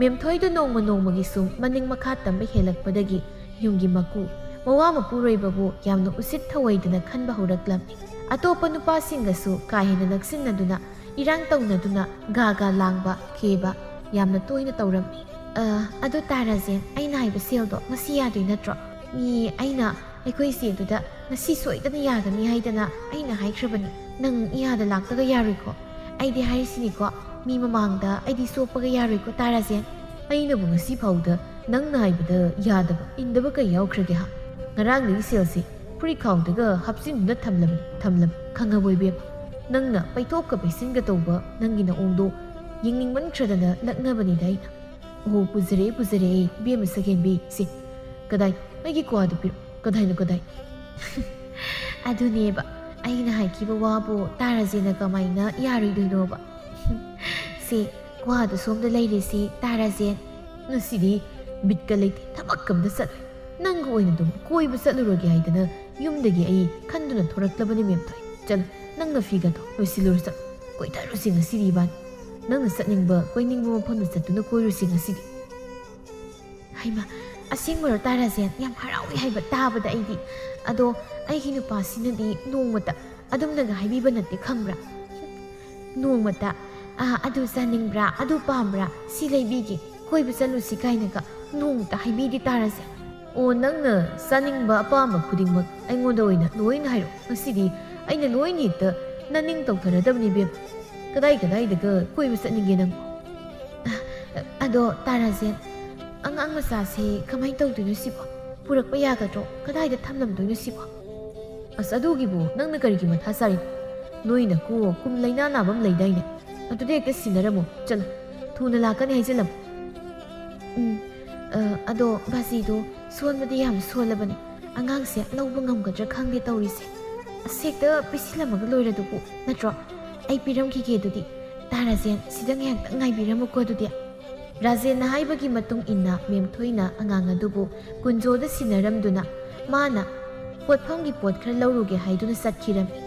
ꯃꯦꯝꯊꯣꯏꯗ ꯅꯣꯡꯃ ꯅꯣꯡꯃꯒꯤ ꯁꯨꯝ ꯃꯅꯤꯡ ꯃꯈꯥ ꯇꯝꯕ ꯍꯦꯜꯂꯛꯄꯗꯒꯤ ꯌꯨꯝꯒꯤ ꯃꯀꯨ, ꯃꯋꯥ ꯃꯄꯨꯔꯣꯏꯕꯕꯨ ꯌꯥꯝꯅ ꯎꯁꯤꯠ ꯊꯑꯣꯏꯗꯅ ꯈꯟꯕ ꯍꯧꯔꯛꯂꯝꯃꯤ꯫ ꯑꯇꯣꯞꯄ ꯅꯨꯄꯥꯁꯤꯡꯒꯁꯨ ꯀꯥ ꯍꯦꯟꯅ ꯅꯛꯁꯤꯟꯅꯗꯨꯅ, ꯏꯔꯥꯡ ꯇꯧꯅꯗꯨꯅ ꯒꯥ ꯒꯥ ꯂꯥꯡꯕ, ꯈꯦꯕ ꯌꯥꯝꯅ ꯇꯣꯏꯅ ꯇꯧꯔꯝꯃꯤ꯫ "ꯑ, ꯑꯗꯨ ꯇꯥ ꯔꯥꯖꯦꯟ, ꯑꯩꯅ ꯍꯥꯏꯕ ꯁꯦꯜꯗꯣ ꯉꯁꯤ ꯌꯥꯗꯣꯏ ꯅꯠꯇ꯭ꯔꯣ? ꯃꯤ ꯑꯩꯅ ꯑꯩꯈꯣꯏ ꯏꯆꯦꯗꯨꯗ ꯉꯁꯤ ꯁꯣꯏꯗꯅ ꯌꯥꯒꯅꯤ ꯍꯥꯏꯗꯅ ꯑꯩꯅ ꯍꯥꯏꯈ꯭ꯔꯕꯅꯤ꯫ ꯅꯪ ꯏꯌꯥꯗ ꯂꯥꯛꯇꯒ ꯌꯥꯔꯣꯏꯀꯣ꯫ ꯑꯩꯗꯤ ꯍꯥꯏꯔꯤꯁꯤꯅꯤꯀꯣ, ꯃꯤ ꯃꯃꯥꯡꯗ ꯑꯩꯗꯤ ꯆꯣꯞꯄꯒ ꯌꯥꯔꯣꯏꯀꯣ ꯇꯥ ꯔꯥꯖꯦꯟ꯫" "ꯑꯩꯅꯕꯨ ꯉꯁꯤ ꯐꯥꯎꯗ ꯅꯪꯅ ꯍꯥꯏꯕꯗ ꯌꯥꯗꯕ, ꯏꯟꯗꯕ ꯀꯩ ꯌꯥꯎꯈ꯭ꯔꯒꯦ ꯍꯥ? ꯉꯔꯥꯡꯗꯒꯤ ꯁꯦꯜꯁꯤ ꯐꯨꯔꯤꯠꯈꯥꯎꯗꯒ ꯍꯥꯞꯆꯤꯟꯗꯨꯅ ꯊꯝꯂꯕꯅꯤ, ꯊꯝꯂꯕ ꯈꯪꯉꯕꯣ ꯏꯕꯦꯝꯃ? ꯅꯪꯅ ꯄꯩꯊꯣꯛꯀ ꯄꯩꯁꯤꯟꯒ ꯇꯧꯕ ꯅꯪꯒꯤ ꯅꯑꯣꯡꯗꯣ ꯌꯦꯡꯅꯤꯡꯃꯟꯈ꯭ꯔꯗꯅ ꯂꯛꯅꯕꯅꯤꯗ ꯑꯩꯅ꯫ ꯑꯣꯍꯣ, ꯄꯨꯖꯔꯛꯑꯦ, ꯄꯨꯖꯔꯛꯑꯦ, ꯏꯕꯦꯝꯃ ꯁꯛꯍꯦꯟꯕꯤ꯫ ꯁꯤ, ꯀꯗꯥꯏ? ꯑꯩꯒꯤ ꯀ꯭ꯋꯥꯗꯨ ꯄꯤꯔꯛ꯫ ꯀꯗꯥꯏꯅꯣ, ꯀꯗꯥꯏ? ꯑꯗꯨꯅꯦꯕ, ꯑꯩꯅ ꯍꯥꯏꯈꯤꯕ ꯋꯥꯕꯨ ꯇꯥꯔꯥꯖꯦꯟꯅ ꯀꯃꯥꯏꯅ ꯌꯥꯔꯣꯏꯗꯣꯏꯅꯣꯕ? ꯁꯦ, ꯀ꯭ꯋꯥꯗꯨ ꯁꯣꯝꯗ ꯂꯩꯔꯦꯁꯦ, ꯇꯥꯔꯥꯖꯦꯟ꯫ ꯉꯁꯤꯗꯤ ꯕꯤꯠꯀ ꯂꯩꯇꯦ, ꯊꯕꯛꯀ ꯑꯝꯇ ꯆꯠꯂꯣꯏ꯫ ꯅꯪꯒ ꯑꯣꯏꯅ ꯑꯗꯨꯝ ꯀꯣꯏꯕ ꯆꯠꯂꯨꯔꯒꯦ ꯍꯥꯏꯗꯅ ꯌꯨꯝꯗꯒꯤ ꯑꯩ ꯈꯟꯗꯨꯅ ꯊꯣꯔꯛꯂꯕꯅꯤ, ꯃꯦꯝꯊꯣꯏ꯫ ꯆꯠꯂꯨ, ꯅꯪ ꯅꯐꯤꯒꯗꯣ ꯂꯣꯏꯁꯤꯜꯂꯨꯔꯣ, ꯆꯠꯂꯨ꯫ ꯀꯣꯏꯊꯔꯨꯁꯤ ꯉꯁꯤꯗꯤ ꯏꯕꯥꯅꯤ꯫ ꯅꯪꯅ ꯆꯠꯅꯤꯡꯕ, ꯀꯣꯏꯅꯤꯡꯕ ꯃꯐꯝꯗ ꯆꯠꯇꯨꯅ ꯀꯣꯏꯔꯨꯁꯤ ꯉꯁꯤꯗꯤ꯫ ꯍꯩꯃꯥ, ꯑꯁꯦꯡꯕꯔꯣ ꯇꯥꯔꯥꯖꯦꯟ? ꯌꯥꯝ ꯍꯔꯥꯎꯏ ꯍꯥꯏꯕ ꯇꯥꯕꯗ ꯑꯩꯗꯤ꯫ ꯑꯗꯣ ꯑꯩꯒꯤ ꯅꯨꯄꯥꯁꯤꯅꯗꯤ ꯅꯣꯡꯃꯇ ꯑꯗꯨꯝꯅꯒ ꯍꯥꯏꯕꯤꯕ ꯅꯠꯇꯦ, ꯈꯪꯕ꯭ꯔꯥ? ꯅꯣꯡꯃꯇ, "ꯑꯥ, ꯑꯗꯨ ꯆꯥꯅꯤꯡꯕ꯭ꯔꯥ? ꯑꯗꯨ ꯄꯥꯝꯕ꯭ꯔꯥ? ꯁꯤ ꯂꯩꯕꯤꯒꯦ, ꯀꯣꯏꯕ ꯆꯠꯂꯨꯁꯤ" ꯀꯥꯏꯅꯒ ꯅꯣꯡꯃꯇ ꯍꯥꯏꯕꯤꯗꯦ ꯇꯥꯔꯥꯖꯦꯟ꯫ ꯑꯣ, ꯅꯪꯅ ꯆꯥꯅꯤꯡꯕ ꯑꯄꯥꯝꯕ ꯈꯨꯗꯤꯡꯃꯛ ꯑꯩꯉꯣꯟꯗ ꯑꯣꯏꯅ ꯂꯣꯏꯅ ꯍꯥꯏꯔꯛꯑꯣ꯫ ꯉꯁꯤꯗꯤ ꯑꯩꯅ ꯂꯣꯏꯅ ꯍꯦꯛꯇ ꯅꯅꯤꯡ ꯇꯧꯊꯔꯗꯕꯅꯤ ꯏꯕꯦꯝꯃ꯫ ꯀꯗꯥꯏ ꯀꯗꯥꯏꯗꯒ ꯀꯣꯏꯕ ꯆꯠꯅꯤꯡꯒꯦ ꯅꯪꯕꯣ? ꯑꯗꯣ ꯇꯥꯔꯥꯖꯦꯟ, ꯑꯉꯥꯡ ꯃꯆꯥꯁꯦ ꯀꯃꯥꯏꯅ ꯇꯧꯗꯣꯏꯅꯣ ꯁꯤꯕꯣ? ꯄꯨꯔꯛꯄ ꯌꯥꯒꯗ꯭ꯔꯣ? ꯀꯗꯥꯏꯗ ꯊꯝꯂꯝꯗꯣꯏꯅꯣ ꯁꯤꯕꯣ? ꯑꯁ, ꯑꯗꯨꯒꯤꯕꯨ ꯅꯪꯅ ꯀꯔꯤꯒꯤ ꯃꯊꯥ ꯁꯥꯔꯤꯅꯣ? ꯅꯣꯏꯅ ꯀꯣ ꯀꯨꯝ ꯂꯥꯏꯅꯥ ꯅꯥꯕ ꯑꯃ ꯂꯩꯗꯥꯏꯅꯦ? ꯑꯗꯨꯗ ꯍꯦꯛꯇ ꯁꯤꯟꯅꯔꯝꯃꯣ꯫ ꯆꯠꯂꯣ, ꯊꯨꯅ ꯂꯥꯛꯀꯅꯤ ꯍꯥꯏꯖꯤꯜꯂꯝꯃꯣ꯫ ꯎꯝ, ꯑ, ꯑꯗꯣ ꯕꯥꯖꯤꯗꯣ ꯁꯣꯟꯕꯗꯤ ꯌꯥꯝ ꯁꯣꯜꯂꯕꯅꯦ꯫ ꯑꯉꯥꯡꯁꯦ ꯂꯧꯕ ꯉꯝꯒꯗ꯭ꯔꯥ ꯈꯪꯗꯦ ꯇꯧꯔꯤꯁꯦ꯫ ꯑꯁ, ꯍꯦꯛꯇ ꯄꯤꯁꯤꯜꯂꯝꯃꯒ ꯂꯣꯏꯔꯗꯨꯕꯨ, ꯅꯠꯇ꯭ꯔꯣ? ꯑꯩ ꯄꯤꯔꯝꯈꯤꯒꯦ ꯑꯗꯨꯗꯤ꯫ ꯇꯥ ꯔꯥꯖꯦꯟ, ꯁꯤꯗ ꯉꯥꯏꯍꯥꯛꯇꯪ ꯉꯥꯏꯕꯤꯔꯝꯃꯨꯀꯣ ꯑꯗꯨꯗꯤ꯫ ꯔꯥꯖꯦꯟꯅ ꯍꯥꯏꯕꯒꯤ ꯃꯇꯨꯡ ꯏꯟꯅ ꯃꯦꯝꯊꯣꯏꯅ ꯑꯉꯥꯡ ꯑꯗꯨꯕꯨ ꯀꯨꯟꯖꯣꯗ ꯁꯤꯟꯅꯔꯝꯗꯨꯅ ꯃꯥꯅ ꯄꯣꯠꯐꯝꯒꯤ ꯄꯣꯠ ꯈꯔ ꯂꯧꯔꯨꯒꯦ ꯍꯥꯏꯗꯨꯅ ꯆꯠꯈꯤꯔꯝꯃꯤ꯫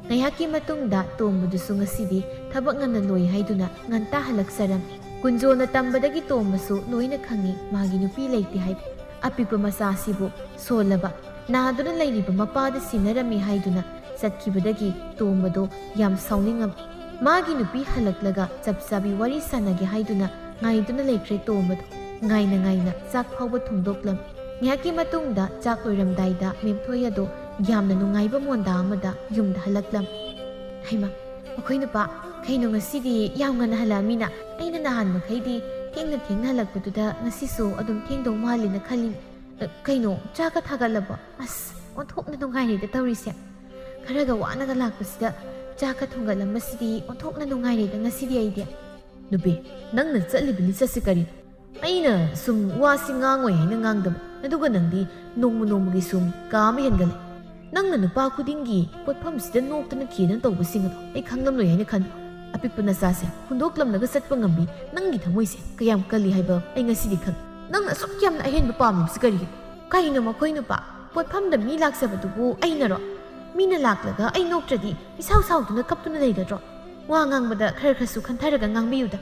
ꯉꯥꯏꯍꯥꯛꯀꯤ ꯃꯇꯨꯡꯗ ꯇꯣꯝꯕꯗꯨꯁꯨ ꯉꯁꯤꯗꯤ ꯊꯕꯛ ꯉꯟꯅ ꯂꯣꯏ ꯍꯥꯏꯗꯨꯅ ꯉꯟꯇꯥ ꯍꯜꯂꯛꯆꯔꯝꯃꯤ꯫ ꯀꯨꯟꯖꯣꯅ ꯇꯝꯕꯗꯒꯤ ꯇꯣꯝꯕꯁꯨ ꯂꯣꯏꯅ ꯈꯪꯏ ꯃꯥꯒꯤ ꯅꯨꯄꯤ ꯂꯩꯇꯦ ꯍꯥꯏꯕ꯫ ꯑꯄꯤꯛꯄ ꯃꯆꯥꯁꯤꯕꯨ ꯁꯣꯜꯂꯕ, ꯅꯥꯗꯨꯅ ꯂꯩꯔꯤꯕ ꯃꯄꯥꯗ ꯁꯤꯟꯅꯔꯝꯃꯤ ꯍꯥꯏꯗꯨꯅ ꯆꯠꯈꯤꯕꯗꯒꯤ ꯇꯣꯝꯕꯗꯣ ꯌꯥꯝ ꯁꯥꯎꯅꯤꯡꯉꯝꯃꯤ꯫ ꯃꯥꯒꯤ ꯅꯨꯄꯤ ꯍꯜꯂꯛꯂꯒ ꯆꯞ ꯆꯥꯕꯤ ꯋꯥꯔꯤ ꯁꯥꯟꯅꯒꯦ ꯍꯥꯏꯗꯨꯅ ꯉꯥꯏꯗꯨꯅ ꯂꯩꯈ꯭ꯔꯦ ꯇꯣꯝꯕꯗꯣ꯫ ꯉꯥꯏꯅ ꯉꯥꯏꯅ ꯆꯥꯛ ꯐꯥꯎꯕ ꯊꯣꯡꯗꯣꯛꯂꯝꯃꯤ꯫ ꯉꯥꯏꯍꯥꯛꯀꯤ ꯃꯇꯨꯡꯗ ꯆꯥꯛ ꯂꯣꯏꯔꯝꯗꯥꯏꯗ ꯃꯦꯝꯊꯣꯏ ꯑꯗꯣ ꯌꯥꯝꯅ ꯅꯨꯡꯉꯥꯏꯕ ꯃꯣꯟꯗꯥ ꯑꯃꯗ ꯌꯨꯝꯗ ꯍꯜꯂꯛꯂꯝꯃꯤ꯫ ꯍꯩꯃꯥ, ꯑꯩꯈꯣꯏ ꯅꯨꯄꯥ, ꯀꯩꯅꯣ ꯉꯁꯤꯗꯤ ꯌꯥꯝ ꯉꯟꯅ ꯍꯜꯂꯛꯑꯃꯤꯅ? ꯑꯩꯅ ꯅꯍꯥꯟ ꯃꯈꯩꯗꯤ ꯊꯦꯡꯅ ꯊꯦꯡꯅ ꯍꯜꯂꯛꯄꯗꯨꯗ ꯉꯁꯤꯁꯨ ꯑꯗꯨꯝ ꯊꯦꯡꯗꯧ ꯃꯥꯜꯂꯤꯅ ꯈꯜꯂꯤ꯫ ꯑ, ꯀꯩꯅꯣ, ꯆꯥꯛꯀ ꯊꯥꯒꯠꯂꯕꯣ? ꯑꯁ, ꯑꯣꯟꯊꯣꯛꯅ ꯅꯨꯡꯉꯥꯏꯔꯦꯗ ꯇꯧꯔꯤꯁꯦ꯫ ꯈꯔꯒ ꯋꯥꯅꯒ ꯂꯥꯛꯄꯁꯤꯗ ꯆꯥꯛꯀ ꯊꯣꯡꯒꯠꯂꯝꯕꯁꯤꯗꯤ ꯑꯣꯟꯊꯣꯛꯅ ꯅꯨꯡꯉꯥꯏꯔꯦꯗ ꯉꯁꯤꯗꯤ ꯑꯩꯗꯤ꯫ ꯅꯨꯄꯤ, ꯅꯪꯅ ꯆꯠꯂꯤꯕ ꯂꯤꯆꯠꯁꯤ ꯀꯔꯤꯅꯣ? ꯑꯩꯅ ꯁꯨꯝ ꯋꯥꯁꯤ ꯉꯥꯡꯉꯣꯏ ꯍꯥꯏꯅ ꯉꯥꯡꯗꯕ, ꯑꯗꯨꯒ ꯅꯪꯗꯤ ꯅꯣꯡꯃ ꯅꯣꯡꯃꯒꯤ ꯁꯨꯝ ꯀꯥ ꯑꯃ ꯍꯦꯟꯒꯠꯂꯦ꯫ ꯅꯪꯅ ꯅꯨꯄꯥ ꯈꯨꯗꯤꯡꯒꯤ ꯄꯣꯠꯐꯝꯁꯤꯗ ꯅꯣꯛꯇꯅ ꯈꯦꯗꯅ ꯇꯧꯕꯁꯤꯡ ꯑꯗꯣ ꯑꯩ ꯈꯪꯂꯝꯂꯣꯏ ꯍꯥꯏꯅ ꯈꯟꯕ꯫ ꯑꯄꯤꯛꯄ ꯅꯆꯥꯁꯦ ꯍꯨꯟꯗꯣꯛꯂꯝꯂꯒ ꯆꯠꯄ ꯉꯝꯕꯤ ꯅꯪꯒꯤ ꯊꯃꯣꯏꯁꯦ ꯀꯌꯥꯝ ꯀꯜꯂꯤ ꯍꯥꯏꯕ ꯑꯩ ꯉꯁꯤꯗꯤ ꯈꯪꯉꯤ꯫ ꯅꯪꯅ ꯑꯁꯨꯛ ꯌꯥꯝꯅ ꯑꯍꯦꯟꯕ ꯄꯥꯝꯂꯤꯕꯁꯤ ꯀꯔꯤꯒꯤꯅꯣ? ꯀꯩꯅꯣ ꯃꯈꯣꯏ ꯅꯨꯄꯥ? ꯄꯣꯠꯐꯝꯗ ꯃꯤ ꯂꯥꯛꯆꯕꯗꯨꯕꯨ ꯑꯩꯅꯔꯣ? ꯃꯤꯅ ꯂꯥꯛꯂꯒ ꯑꯩ ꯅꯣꯛꯇ꯭ꯔꯗꯤ ꯏꯁꯥꯎ ꯁꯥꯎꯗꯨꯅ ꯀꯞꯇꯨꯅ ꯂꯩꯒꯗ꯭ꯔꯣ? ꯋꯥ ꯉꯥꯡꯕꯗ ꯈꯔ ꯈꯔꯁꯨ ꯈꯟꯊꯔꯒ ꯉꯥꯡꯕꯤꯌꯨꯗ꯫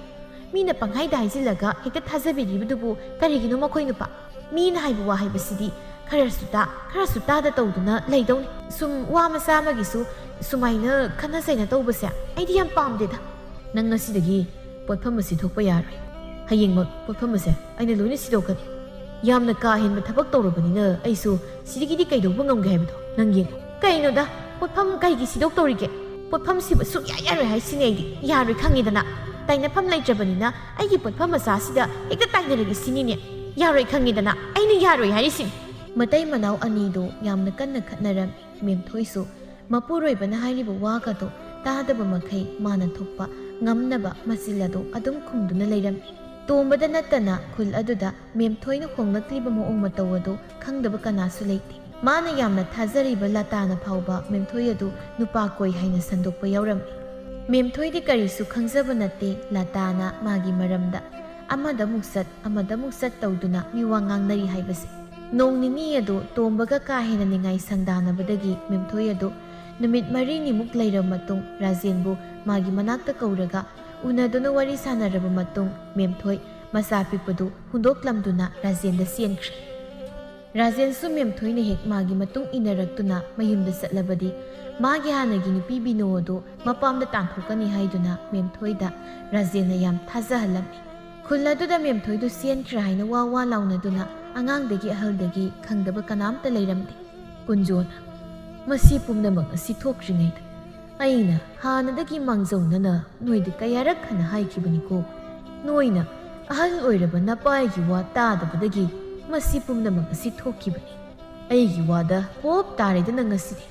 ꯃꯤꯅ ꯄꯪꯍꯥꯏꯗ ꯍꯥꯏꯖꯤꯜꯂꯒ ꯍꯦꯛꯇ ꯊꯥꯖꯕꯤꯔꯤꯕꯗꯨꯕꯨ ꯀꯔꯤꯒꯤꯅꯣ ꯃꯈꯣꯏ ꯅꯨꯄꯥ? ꯃꯤꯅ ꯍꯥꯏꯕ ꯋꯥ ꯍꯥꯏꯕꯁꯤꯗꯤ ꯈꯔꯁꯨ ꯇꯥ, ꯈꯔꯁꯨ ꯇꯥꯗ ꯇꯧꯗꯨꯅ ꯂꯩꯗꯧꯅꯤ꯫ ꯁꯨꯝ ꯋꯥ ꯃꯆꯥ ꯑꯃꯒꯤꯁꯨ ꯁꯨꯃꯥꯏꯅ ꯈꯠꯅ ꯆꯩꯅ ꯇꯧꯕꯁꯦ ꯑꯩꯗꯤ ꯌꯥꯝ ꯄꯥꯝꯗꯦꯗ꯫ ꯅꯪ ꯉꯁꯤꯗꯒꯤ ꯄꯣꯠꯐꯝ ꯑꯁꯤ ꯊꯣꯛꯄ ꯌꯥꯔꯣꯏ꯫ ꯍꯌꯦꯡꯃꯛ ꯄꯣꯠꯐꯝ ꯑꯁꯦ ꯑꯩꯅ ꯂꯣꯏꯅ ꯁꯤꯗꯣꯛꯀꯅꯤ꯫ ꯌꯥꯝꯅ ꯀꯥ ꯍꯦꯟꯕ ꯊꯕꯛ ꯇꯧꯔꯕꯅꯤꯅ ꯑꯩꯁꯨ ꯁꯤꯗꯒꯤꯗꯤ ꯀꯩꯗꯧꯕ ꯉꯝꯒꯦ ꯍꯥꯏꯕꯗꯣ ꯅꯪ ꯌꯦꯡꯉꯨ꯫ ꯀꯩꯅꯣꯗ, ꯄꯣꯠꯐꯝ ꯀꯩꯒꯤ ꯁꯤꯗꯣꯛꯇꯧꯔꯤꯒꯦ? ꯄꯣꯠꯐꯝ ꯁꯤꯕ ꯁꯨꯛꯌꯥ ꯌꯥꯔꯣꯏ ꯍꯥꯏꯁꯤꯅꯦ ꯑꯩꯗꯤ꯫ ꯌꯥꯔꯣꯏ ꯈꯪꯉꯦꯗꯅ꯫ ꯇꯥꯏꯅꯐꯝ ꯂꯩꯇ꯭ꯔꯕꯅꯤꯅ ꯑꯩꯒꯤ ꯄꯣꯠꯐꯝ ꯃꯆꯥꯁꯤꯗ ꯍꯦꯛꯇ ꯇꯥꯏꯅꯔꯒꯦ ꯁꯤꯅꯤꯅꯦ꯫ ꯌꯥꯔꯣꯏ ꯈꯪꯉꯦꯗꯅ꯫ ꯑꯩꯅ ꯌꯥꯔꯣꯏ ꯍꯥꯏꯔꯤꯁꯤꯅꯤ꯫ ꯃꯇꯩ ꯃꯅꯥꯎ ꯑꯅꯤꯗꯨ ꯌꯥꯝꯅ ꯀꯟꯅ ꯈꯠꯅꯔꯝꯃꯤ꯫ ꯃꯦꯝꯊꯣꯏꯁꯨ ꯃꯄꯨꯔꯣꯏꯕꯅ ꯍꯥꯏꯔꯤꯕ ꯋꯥꯒꯗꯣ ꯇꯥꯗꯕ ꯃꯈꯩ ꯃꯥꯅ ꯊꯣꯛꯄ ꯉꯝꯅꯕ ꯃꯆꯤꯜ ꯑꯗꯨ ꯑꯗꯨꯝ ꯈꯨꯝꯗꯨꯅ ꯂꯩꯔꯝꯃꯤ꯫ ꯇꯣꯝꯕꯗ ꯅꯠꯇꯅ ꯈꯨꯜ ꯑꯗꯨꯗ ꯃꯦꯝꯊꯣꯏꯅ ꯍꯣꯡꯂꯛꯂꯤꯕ ꯃꯑꯣꯡ ꯃꯇꯧ ꯑꯗꯨ ꯈꯪꯗꯕ ꯀꯅꯥꯁꯨ ꯂꯩꯇꯦ꯫ ꯃꯥꯅ ꯌꯥꯝꯅ ꯊꯥꯖꯔꯤꯕ ꯂꯇꯥꯅ ꯐꯥꯎꯕ ꯃꯦꯝꯊꯣꯏ ꯑꯗꯨ ꯅꯨꯄꯥ ꯀꯣꯏ ꯍꯥꯏꯅ ꯁꯟꯗꯣꯛꯄ ꯌꯥꯎꯔꯝꯃꯤ꯫ ꯃꯦꯝꯊꯣꯏꯗꯤ ꯀꯔꯤꯁꯨ ꯈꯪꯖꯕ ꯅꯠꯇꯦ ꯂꯇꯥꯅ ꯃꯥꯒꯤ ꯃꯔꯝꯗ꯫ ꯑꯃꯗ ꯑꯃꯨꯛ ꯆꯠ, ꯑꯃꯗ ꯑꯃꯨꯛ ꯆꯠ ꯇꯧꯗꯨꯅ ꯃꯤꯋꯥ ꯉꯥꯡꯅꯔꯤ ꯍꯥꯏꯕꯁꯦ꯫ ꯅꯣꯡ ꯅꯤꯅꯤ ꯑꯗꯨ ꯇꯣꯝꯕꯒ ꯀꯥ ꯍꯦꯟꯅ ꯅꯤꯡꯉꯥꯏ ꯁꯪꯗꯥꯅꯕꯗꯒꯤ ꯃꯦꯝꯊꯣꯏ ꯑꯗꯨ ꯅꯨꯃꯤꯠ ꯃꯔꯤꯅꯤꯃꯨꯛ ꯂꯩꯔꯕ ꯃꯇꯨꯡ ꯔꯥꯖꯦꯟꯕꯨ ꯃꯥꯒꯤ ꯃꯅꯥꯛꯇ ꯀꯧꯔꯒ ꯎꯅꯗꯨꯅ ꯋꯥꯔꯤ ꯁꯥꯟꯅꯔꯕ ꯃꯇꯨꯡ ꯃꯦꯝꯊꯣꯏ ꯃꯆꯥ ꯄꯤꯛꯄꯗꯨ ꯍꯨꯟꯗꯣꯛꯂꯝꯗꯨꯅ ꯔꯥꯖꯦꯟꯗ ꯆꯦꯟꯈ꯭ꯔꯦ꯫ ꯔꯥꯖꯦꯟꯁꯨ ꯃꯦꯝꯊꯣꯏꯅ ꯍꯦꯛ ꯃꯥꯒꯤ ꯃꯇꯨꯡ ꯏꯟꯅꯔꯛꯇꯨꯅ ꯃꯌꯨꯝꯗ ꯆꯠꯂꯕꯗꯤ ꯃꯥꯒꯤ ꯍꯥꯟꯅꯒꯤ ꯅꯨꯄꯤ ꯕꯤꯅꯣ ꯑꯗꯨ ꯃꯄꯥꯝꯗ ꯇꯥꯟꯊꯣꯛꯀꯅꯤ ꯍꯥꯏꯗꯨꯅ ꯃꯦꯝꯊꯣꯏꯗ ꯔꯥꯖꯦꯟꯅ ꯌꯥꯝ ꯊꯥꯖꯍꯜꯂꯝꯃꯤ꯫ ꯈꯨꯜ ꯑꯗꯨꯗ ꯃꯦꯝꯊꯣꯏꯗꯨ ꯆꯦꯟꯈ꯭ꯔꯦ ꯍꯥꯏꯅ ꯋꯥ ꯋꯥ ꯂꯥꯎꯅꯗꯨꯅ ꯑꯉꯥꯡꯗꯒꯤ ꯑꯍꯜꯗꯒꯤ ꯈꯪꯗꯕ ꯀꯅꯥꯝꯇ ꯂꯩꯔꯝꯗꯦ꯫ ꯀꯨꯟꯖꯣꯅ, ꯃꯁꯤ ꯄꯨꯝꯅꯃꯛ ꯑꯁꯤ ꯊꯣꯛꯇ꯭ꯔꯤꯉꯩꯗ ꯑꯩꯅ ꯍꯥꯟꯅꯗꯒꯤ ꯃꯥꯡꯖꯧꯅꯅ ꯅꯣꯏꯗ ꯀꯌꯥꯔꯛ ꯍꯟꯅ ꯍꯥꯏꯈꯤꯕꯅꯤꯀꯣ꯫ ꯅꯣꯏꯅ ꯑꯍꯜ ꯑꯣꯏꯔꯕ ꯅꯄꯥꯏꯒꯤ ꯋꯥ ꯇꯥꯗꯕꯗꯒꯤ ꯃꯁꯤ ꯄꯨꯝꯅꯃꯛ ꯑꯁꯤ ꯊꯣꯛꯈꯤꯕꯅꯤ꯫ ꯑꯩꯒꯤ ꯋꯥꯗ ꯄꯣꯞ ꯇꯥꯔꯦꯗꯅ ꯉꯁꯤꯗꯤ꯫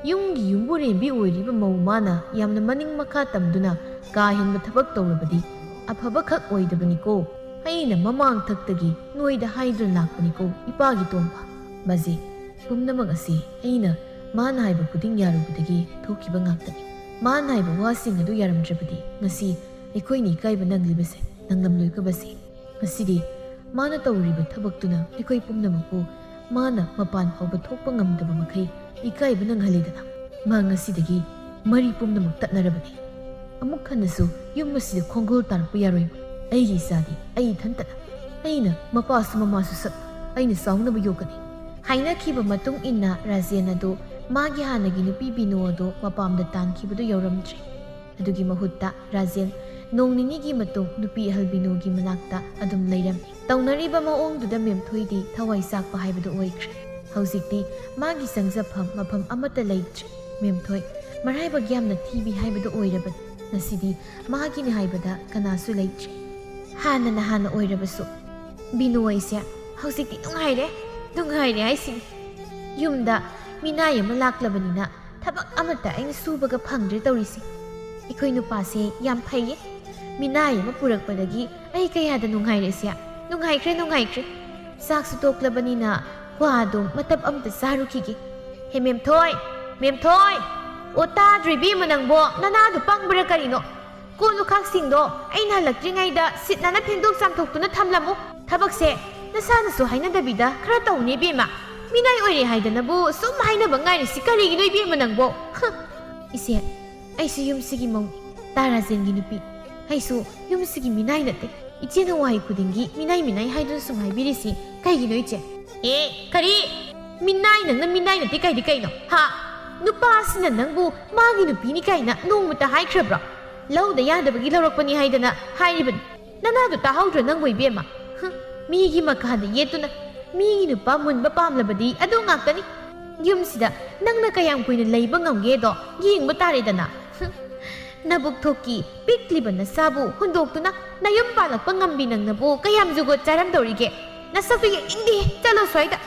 ꯌꯨꯝꯒꯤ ꯌꯨꯝꯕꯨꯔꯦꯝꯕꯤ ꯑꯣꯏꯔꯤꯕ ꯃꯧ ꯃꯥꯅ ꯌꯥꯝꯅ ꯃꯅꯤꯡ ꯃꯈꯥ ꯇꯝꯗꯨꯅ ꯀꯥ ꯍꯦꯟꯕ ꯊꯕꯛ ꯇꯧꯔꯕꯗꯤ ꯑꯐꯕ ꯈꯛ ꯑꯣꯏꯗꯕꯅꯤꯀꯣ꯫ ꯑꯩꯅ ꯃꯃꯥꯡ ꯊꯛꯇꯒꯤ ꯅꯣꯏꯗ ꯍꯥꯏꯗꯨꯅ ꯂꯥꯛꯄꯅꯤꯀꯣ, ꯏꯄꯥꯒꯤ ꯇꯣꯝꯕ꯫ ꯃꯁꯤ ꯄꯨꯝꯅꯃꯛ ꯑꯁꯤ ꯑꯩꯅ ꯃꯥꯅ ꯍꯥꯏꯕ ꯈꯨꯗꯤꯡ ꯌꯥꯔꯨꯕꯗꯒꯤ ꯊꯣꯛꯈꯤꯕ ꯉꯥꯛꯇꯅꯤ꯫ ꯃꯥꯅ ꯍꯥꯏꯕ ꯋꯥꯁꯤꯡ ꯑꯗꯨ ꯌꯥꯔꯝꯗ꯭ꯔꯕꯗꯤ ꯉꯁꯤ ꯑꯩꯈꯣꯏꯅ ꯏꯀꯥꯏꯕ ꯅꯪꯂꯤꯕꯁꯦ ꯅꯪꯂꯝꯂꯣꯏꯀꯣ ꯕꯁꯤ꯫ ꯉꯁꯤꯗꯤ ꯃꯥꯅ ꯇꯧꯔꯤꯕ ꯊꯕꯛꯇꯨꯅ ꯑꯩꯈꯣꯏ ꯄꯨꯝꯅꯃꯛꯄꯨ ꯃꯥꯅ ꯃꯄꯥꯟ ꯐꯥꯎꯕ ꯊꯣꯛꯄ ꯉꯝꯗꯕ ꯃꯈꯩ ꯏꯀꯥꯏꯕ ꯅꯪꯍꯜꯂꯦꯗꯅ꯫ ꯃꯥ ꯉꯁꯤꯗꯒꯤ ꯃꯔꯤ ꯄꯨꯝꯅꯃꯛ ꯇꯠꯅꯔꯕꯅꯤ꯫ ꯑꯃꯨꯛ ꯍꯟꯅꯁꯨ ꯌꯨꯝ ꯑꯁꯤꯗ ꯈꯣꯡꯒꯨꯜ ꯇꯥꯔꯛꯄ ꯌꯥꯔꯣꯏ꯫ ꯑꯩꯒꯤ ꯏꯆꯥꯗꯤ ꯑꯩ ꯏꯊꯟꯇꯅ꯫ ꯑꯩꯅ ꯃꯄꯥꯁꯨ ꯃꯃꯥꯁꯨ ꯁꯛ ꯑꯩꯅ ꯆꯥꯎꯅꯕ ꯌꯣꯛꯀꯅꯤ꯫ ꯍꯥꯏꯅꯈꯤꯕ ꯃꯇꯨꯡ ꯏꯟꯅ ꯔꯥꯖꯦꯟ ꯑꯗꯨ ꯃꯥꯒꯤ ꯍꯥꯟꯅꯒꯤ ꯅꯨꯄꯤ ꯕꯤꯅꯨ ꯑꯗꯨ ꯃꯄꯥꯝꯗ ꯇꯥꯟꯈꯤꯕꯗꯨ ꯌꯧꯔꯝꯗ꯭ꯔꯦ꯫ ꯑꯗꯨꯒꯤ ꯃꯍꯨꯠꯇ ꯔꯥꯖꯦꯟ ꯅꯣꯡ ꯅꯤꯅꯤꯒꯤ ꯃꯇꯨꯡ ꯅꯨꯄꯤ ꯑꯍꯜ ꯕꯤꯅꯨꯒꯤ ꯃꯅꯥꯛꯇ ꯑꯗꯨꯝ ꯂꯩꯔꯝꯃꯤ꯫ ꯇꯧꯅꯔꯤꯕ ꯃꯑꯣꯡꯗꯨꯗ ꯃꯦꯝꯊꯣꯏꯗꯤ ꯊꯋꯥꯏ ꯆꯥꯛꯄ ꯍꯥꯏꯕꯗꯨ ꯑꯣꯏꯈ꯭ꯔꯦ꯫ ꯍꯧꯖꯤꯛꯇꯤ ꯃꯥꯒꯤ ꯆꯪꯖꯐꯝ ꯃꯐꯝ ꯑꯃꯠꯇ ꯂꯩꯇ꯭ꯔꯦ꯫ ꯃꯦꯝꯊꯣꯏ ꯃꯔꯥꯏꯕꯛ ꯌꯥꯝꯅ ꯊꯤꯕꯤ ꯍꯥꯏꯕꯗꯨ ꯑꯣꯏꯔꯕꯅꯤ꯫ ꯉꯁꯤꯗꯤ ꯃꯥꯒꯤꯅꯤ ꯍꯥꯏꯕꯗ ꯀꯅꯥꯁꯨ ꯂꯩꯇ꯭ꯔꯦ꯫ ꯍꯥꯟꯅꯅ ꯍꯥꯟꯅ ꯑꯣꯏꯔꯕꯁꯨ ꯕꯤꯅꯨ ꯑꯩꯁꯦ ꯍꯧꯖꯤꯛꯇꯤ ꯅꯨꯡꯉꯥꯏꯔꯦ, ꯅꯨꯡꯉꯥꯏꯔꯦ ꯍꯥꯏꯁꯤꯅꯤ꯫ ꯌꯨꯝꯗ ꯃꯤꯅꯥꯏ ꯑꯃ ꯂꯥꯛꯂꯕꯅꯤꯅ ꯊꯕꯛ ꯑꯃꯠꯇ ꯑꯩꯅ ꯁꯨꯕꯒ ꯐꯪꯗ꯭ꯔꯦ ꯇꯧꯔꯤꯁꯦ꯫ ꯑꯩꯈꯣꯏ ꯅꯨꯄꯥꯁꯦ ꯌꯥꯝ ꯐꯩꯌꯦ꯫ ꯃꯤꯅꯥꯏ ꯑꯃ ꯄꯨꯔꯛꯄꯗꯒꯤ ꯑꯩ ꯀꯌꯥꯗ ꯅꯨꯡꯉꯥꯏꯔꯦꯁꯦ꯫ ꯅꯨꯡꯉꯥꯏꯈ꯭ꯔꯦ, ꯅꯨꯡꯉꯥꯏꯈ꯭ꯔꯦ꯫ ꯆꯥꯛꯁꯨ ꯇꯣꯛꯂꯕꯅꯤꯅ ꯀ꯭ꯋꯥꯗꯣ ꯃꯇꯞ ꯑꯃꯇ ꯆꯥꯔꯨꯈꯤꯒꯦ꯫ ꯍꯦ ꯃꯦꯝꯊꯣꯏ, ꯃꯦꯝꯊꯣꯏ! ꯑꯣ, ꯇꯥꯗ꯭ꯔꯣ ꯏꯕꯦꯝꯃ ꯅꯪꯕꯣ? ꯅꯅꯥꯗꯣ ꯄꯪꯕ꯭ꯔꯥ ꯀꯔꯤꯅꯣ? ꯀꯣꯜ ꯂꯨꯈꯥꯛꯁꯤꯡꯗꯣ ꯑꯩꯅ ꯍꯜꯂꯛꯇ꯭ꯔꯤꯉꯩꯗ ꯁꯤꯠ ꯅꯥꯟꯅ ꯐꯦꯡꯗꯣꯛ ꯆꯥꯝꯊꯣꯛꯇꯨꯅ ꯊꯝꯂꯝꯃꯨ꯫ ꯊꯕꯛꯁꯦ ꯅꯁꯥꯅꯁꯨ ꯍꯥꯏꯅꯗꯕꯤꯗ ꯈꯔ ꯇꯧꯅꯦ ꯏꯕꯦꯝꯃ꯫ ꯃꯤꯅꯥꯏ ꯑꯣꯏꯔꯦ ꯍꯥꯏꯗꯅꯕꯨ ꯁꯨꯝ ꯍꯥꯏꯅꯕ ꯉꯥꯏꯔꯤꯁꯤ ꯀꯔꯤꯒꯤꯅꯣ ꯏꯕꯦꯝꯃ ꯅꯪꯕꯣ? ꯍ! ꯏꯆꯦ, ꯑꯩꯁꯨ ꯌꯨꯝꯁꯤꯒꯤ ꯃꯧꯅꯤ, ꯇꯥ ꯔꯥꯖꯦꯟꯒꯤ ꯅꯨꯄꯤ꯫ ꯑꯩꯁꯨ ꯌꯨꯝꯁꯤꯒꯤ ꯃꯤꯅꯥꯏ ꯅꯠꯇꯦ꯫ ꯏꯆꯦꯅ ꯋꯥꯍꯩ ꯈꯨꯗꯤꯡꯒꯤ ꯃꯤꯅꯥꯏ, ꯃꯤꯅꯥꯏ ꯍꯥꯏꯗꯨꯅ ꯁꯨꯝ ꯍꯥꯏꯕꯤꯔꯤꯁꯤ ꯀꯩꯒꯤꯅꯣ ꯏꯆꯦ? ꯑꯦ, ꯀꯔꯤ? ꯃꯤꯅꯥꯏ ꯅꯪꯅ ꯃꯤꯅꯥꯏ ꯅꯠꯇꯦ ꯀꯥꯏꯗꯤ ꯀꯩꯅꯣ? ꯍꯥ? ꯅꯨꯄꯥ ꯑꯁꯤꯅ ꯅꯪꯕꯨ ꯃꯥꯒꯤ ꯅꯨꯄꯤꯅꯤ ꯀꯥꯏꯅ ꯅꯣꯡꯃꯇ ꯍꯥꯏꯈ꯭ꯔꯕ꯭ꯔꯣ? ꯂꯧꯗ ꯌꯥꯗꯕꯒꯤ ꯂꯧꯔꯛꯄꯅꯤ ꯍꯥꯏꯗꯅ ꯍꯥꯏꯔꯤꯕꯅꯤ꯫ ꯅꯅꯥꯗꯨ ꯇꯥꯍꯧꯗ꯭ꯔꯣ ꯅꯪꯕꯨ ꯏꯕꯦꯝꯃ? ꯍꯨꯝ, ꯃꯤꯒꯤ ꯃꯈꯥꯗ ꯌꯦꯠꯇꯨꯅ ꯃꯤꯒꯤ ꯅꯨꯄꯥ ꯃꯨꯟꯕ ꯄꯥꯝꯂꯕꯗꯤ ꯑꯗꯨ ꯉꯥꯛꯇꯅꯤ꯫ ꯌꯨꯝꯁꯤꯗ ꯅꯪꯅ ꯀꯌꯥꯝ ꯀꯨꯏꯅ ꯂꯩꯕ ꯉꯝꯒꯦꯗꯣ ꯌꯦꯡꯕ ꯇꯥꯔꯦꯗꯅ꯫ ꯍꯨꯝ, ꯅꯕꯨꯛ ꯊꯣꯛꯀꯤ ꯄꯤꯛꯂꯤꯕ ꯅꯆꯥꯕꯨ ꯍꯨꯟꯗꯣꯛꯇꯨꯅ ꯅꯌꯨꯝ ꯄꯥꯜꯂꯛꯄ ꯉꯝꯕꯤ ꯅꯪꯅꯕꯨ ꯀꯌꯥꯝ ꯖꯨꯒꯣꯠ ꯆꯥꯔꯝꯗꯧꯔꯤꯒꯦ? ꯅꯁꯛꯇꯨ ꯌꯦꯡꯅꯤꯡꯗꯦ, ꯆꯠꯂꯣ ꯁ꯭ꯋꯥꯏꯗ꯫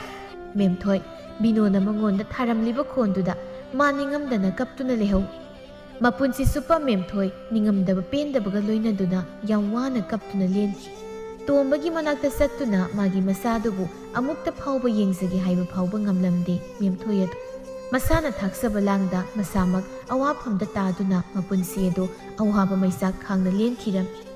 ꯃꯦꯝꯊꯣꯏ, ꯕꯤꯅꯣꯅ ꯃꯉꯣꯟꯗ ꯊꯥꯔꯝꯂꯤꯕ ꯈꯣꯟꯗꯨꯗ ꯃꯥ ꯅꯤꯡꯉꯝꯗꯅ ꯀꯞꯇꯨꯅ ꯂꯩꯍꯧꯏ꯫ ꯃꯄꯨꯟꯁꯤ ꯆꯨꯞꯄ ꯃꯦꯝꯊꯣꯏ ꯅꯤꯡꯉꯝꯗꯕ ꯄꯦꯟꯗꯕꯒ ꯂꯣꯏꯅꯗꯨꯅ ꯌꯥꯝ ꯋꯥꯅ ꯀꯞꯇꯨꯅ ꯂꯦꯟꯈꯤ꯫ ꯇꯣꯝꯕꯒꯤ ꯃꯅꯥꯛꯇ ꯆꯠꯇꯨꯅ ꯃꯥꯒꯤ ꯃꯆꯥꯗꯨꯕꯨ ꯑꯃꯨꯛꯇ ꯐꯥꯎꯕ ꯌꯦꯡꯖꯒꯦ ꯍꯥꯏꯕ ꯐꯥꯎꯕ ꯉꯝꯂꯝꯗꯦ ꯃꯦꯝꯊꯣꯏ ꯑꯗꯨ꯫ ꯃꯁꯥꯅ ꯊꯥꯛꯆꯕ ꯂꯥꯡꯗ ꯃꯁꯥꯃꯛ ꯑꯋꯥꯐꯝꯗ ꯇꯥꯗꯨꯅ ꯃꯄꯨꯟꯁꯤ ꯑꯗꯨ ꯑꯋꯥꯕ ꯃꯩꯆꯥꯛ ꯈꯥꯡꯅ ꯂꯦꯟꯈꯤꯔꯝꯃꯤ꯫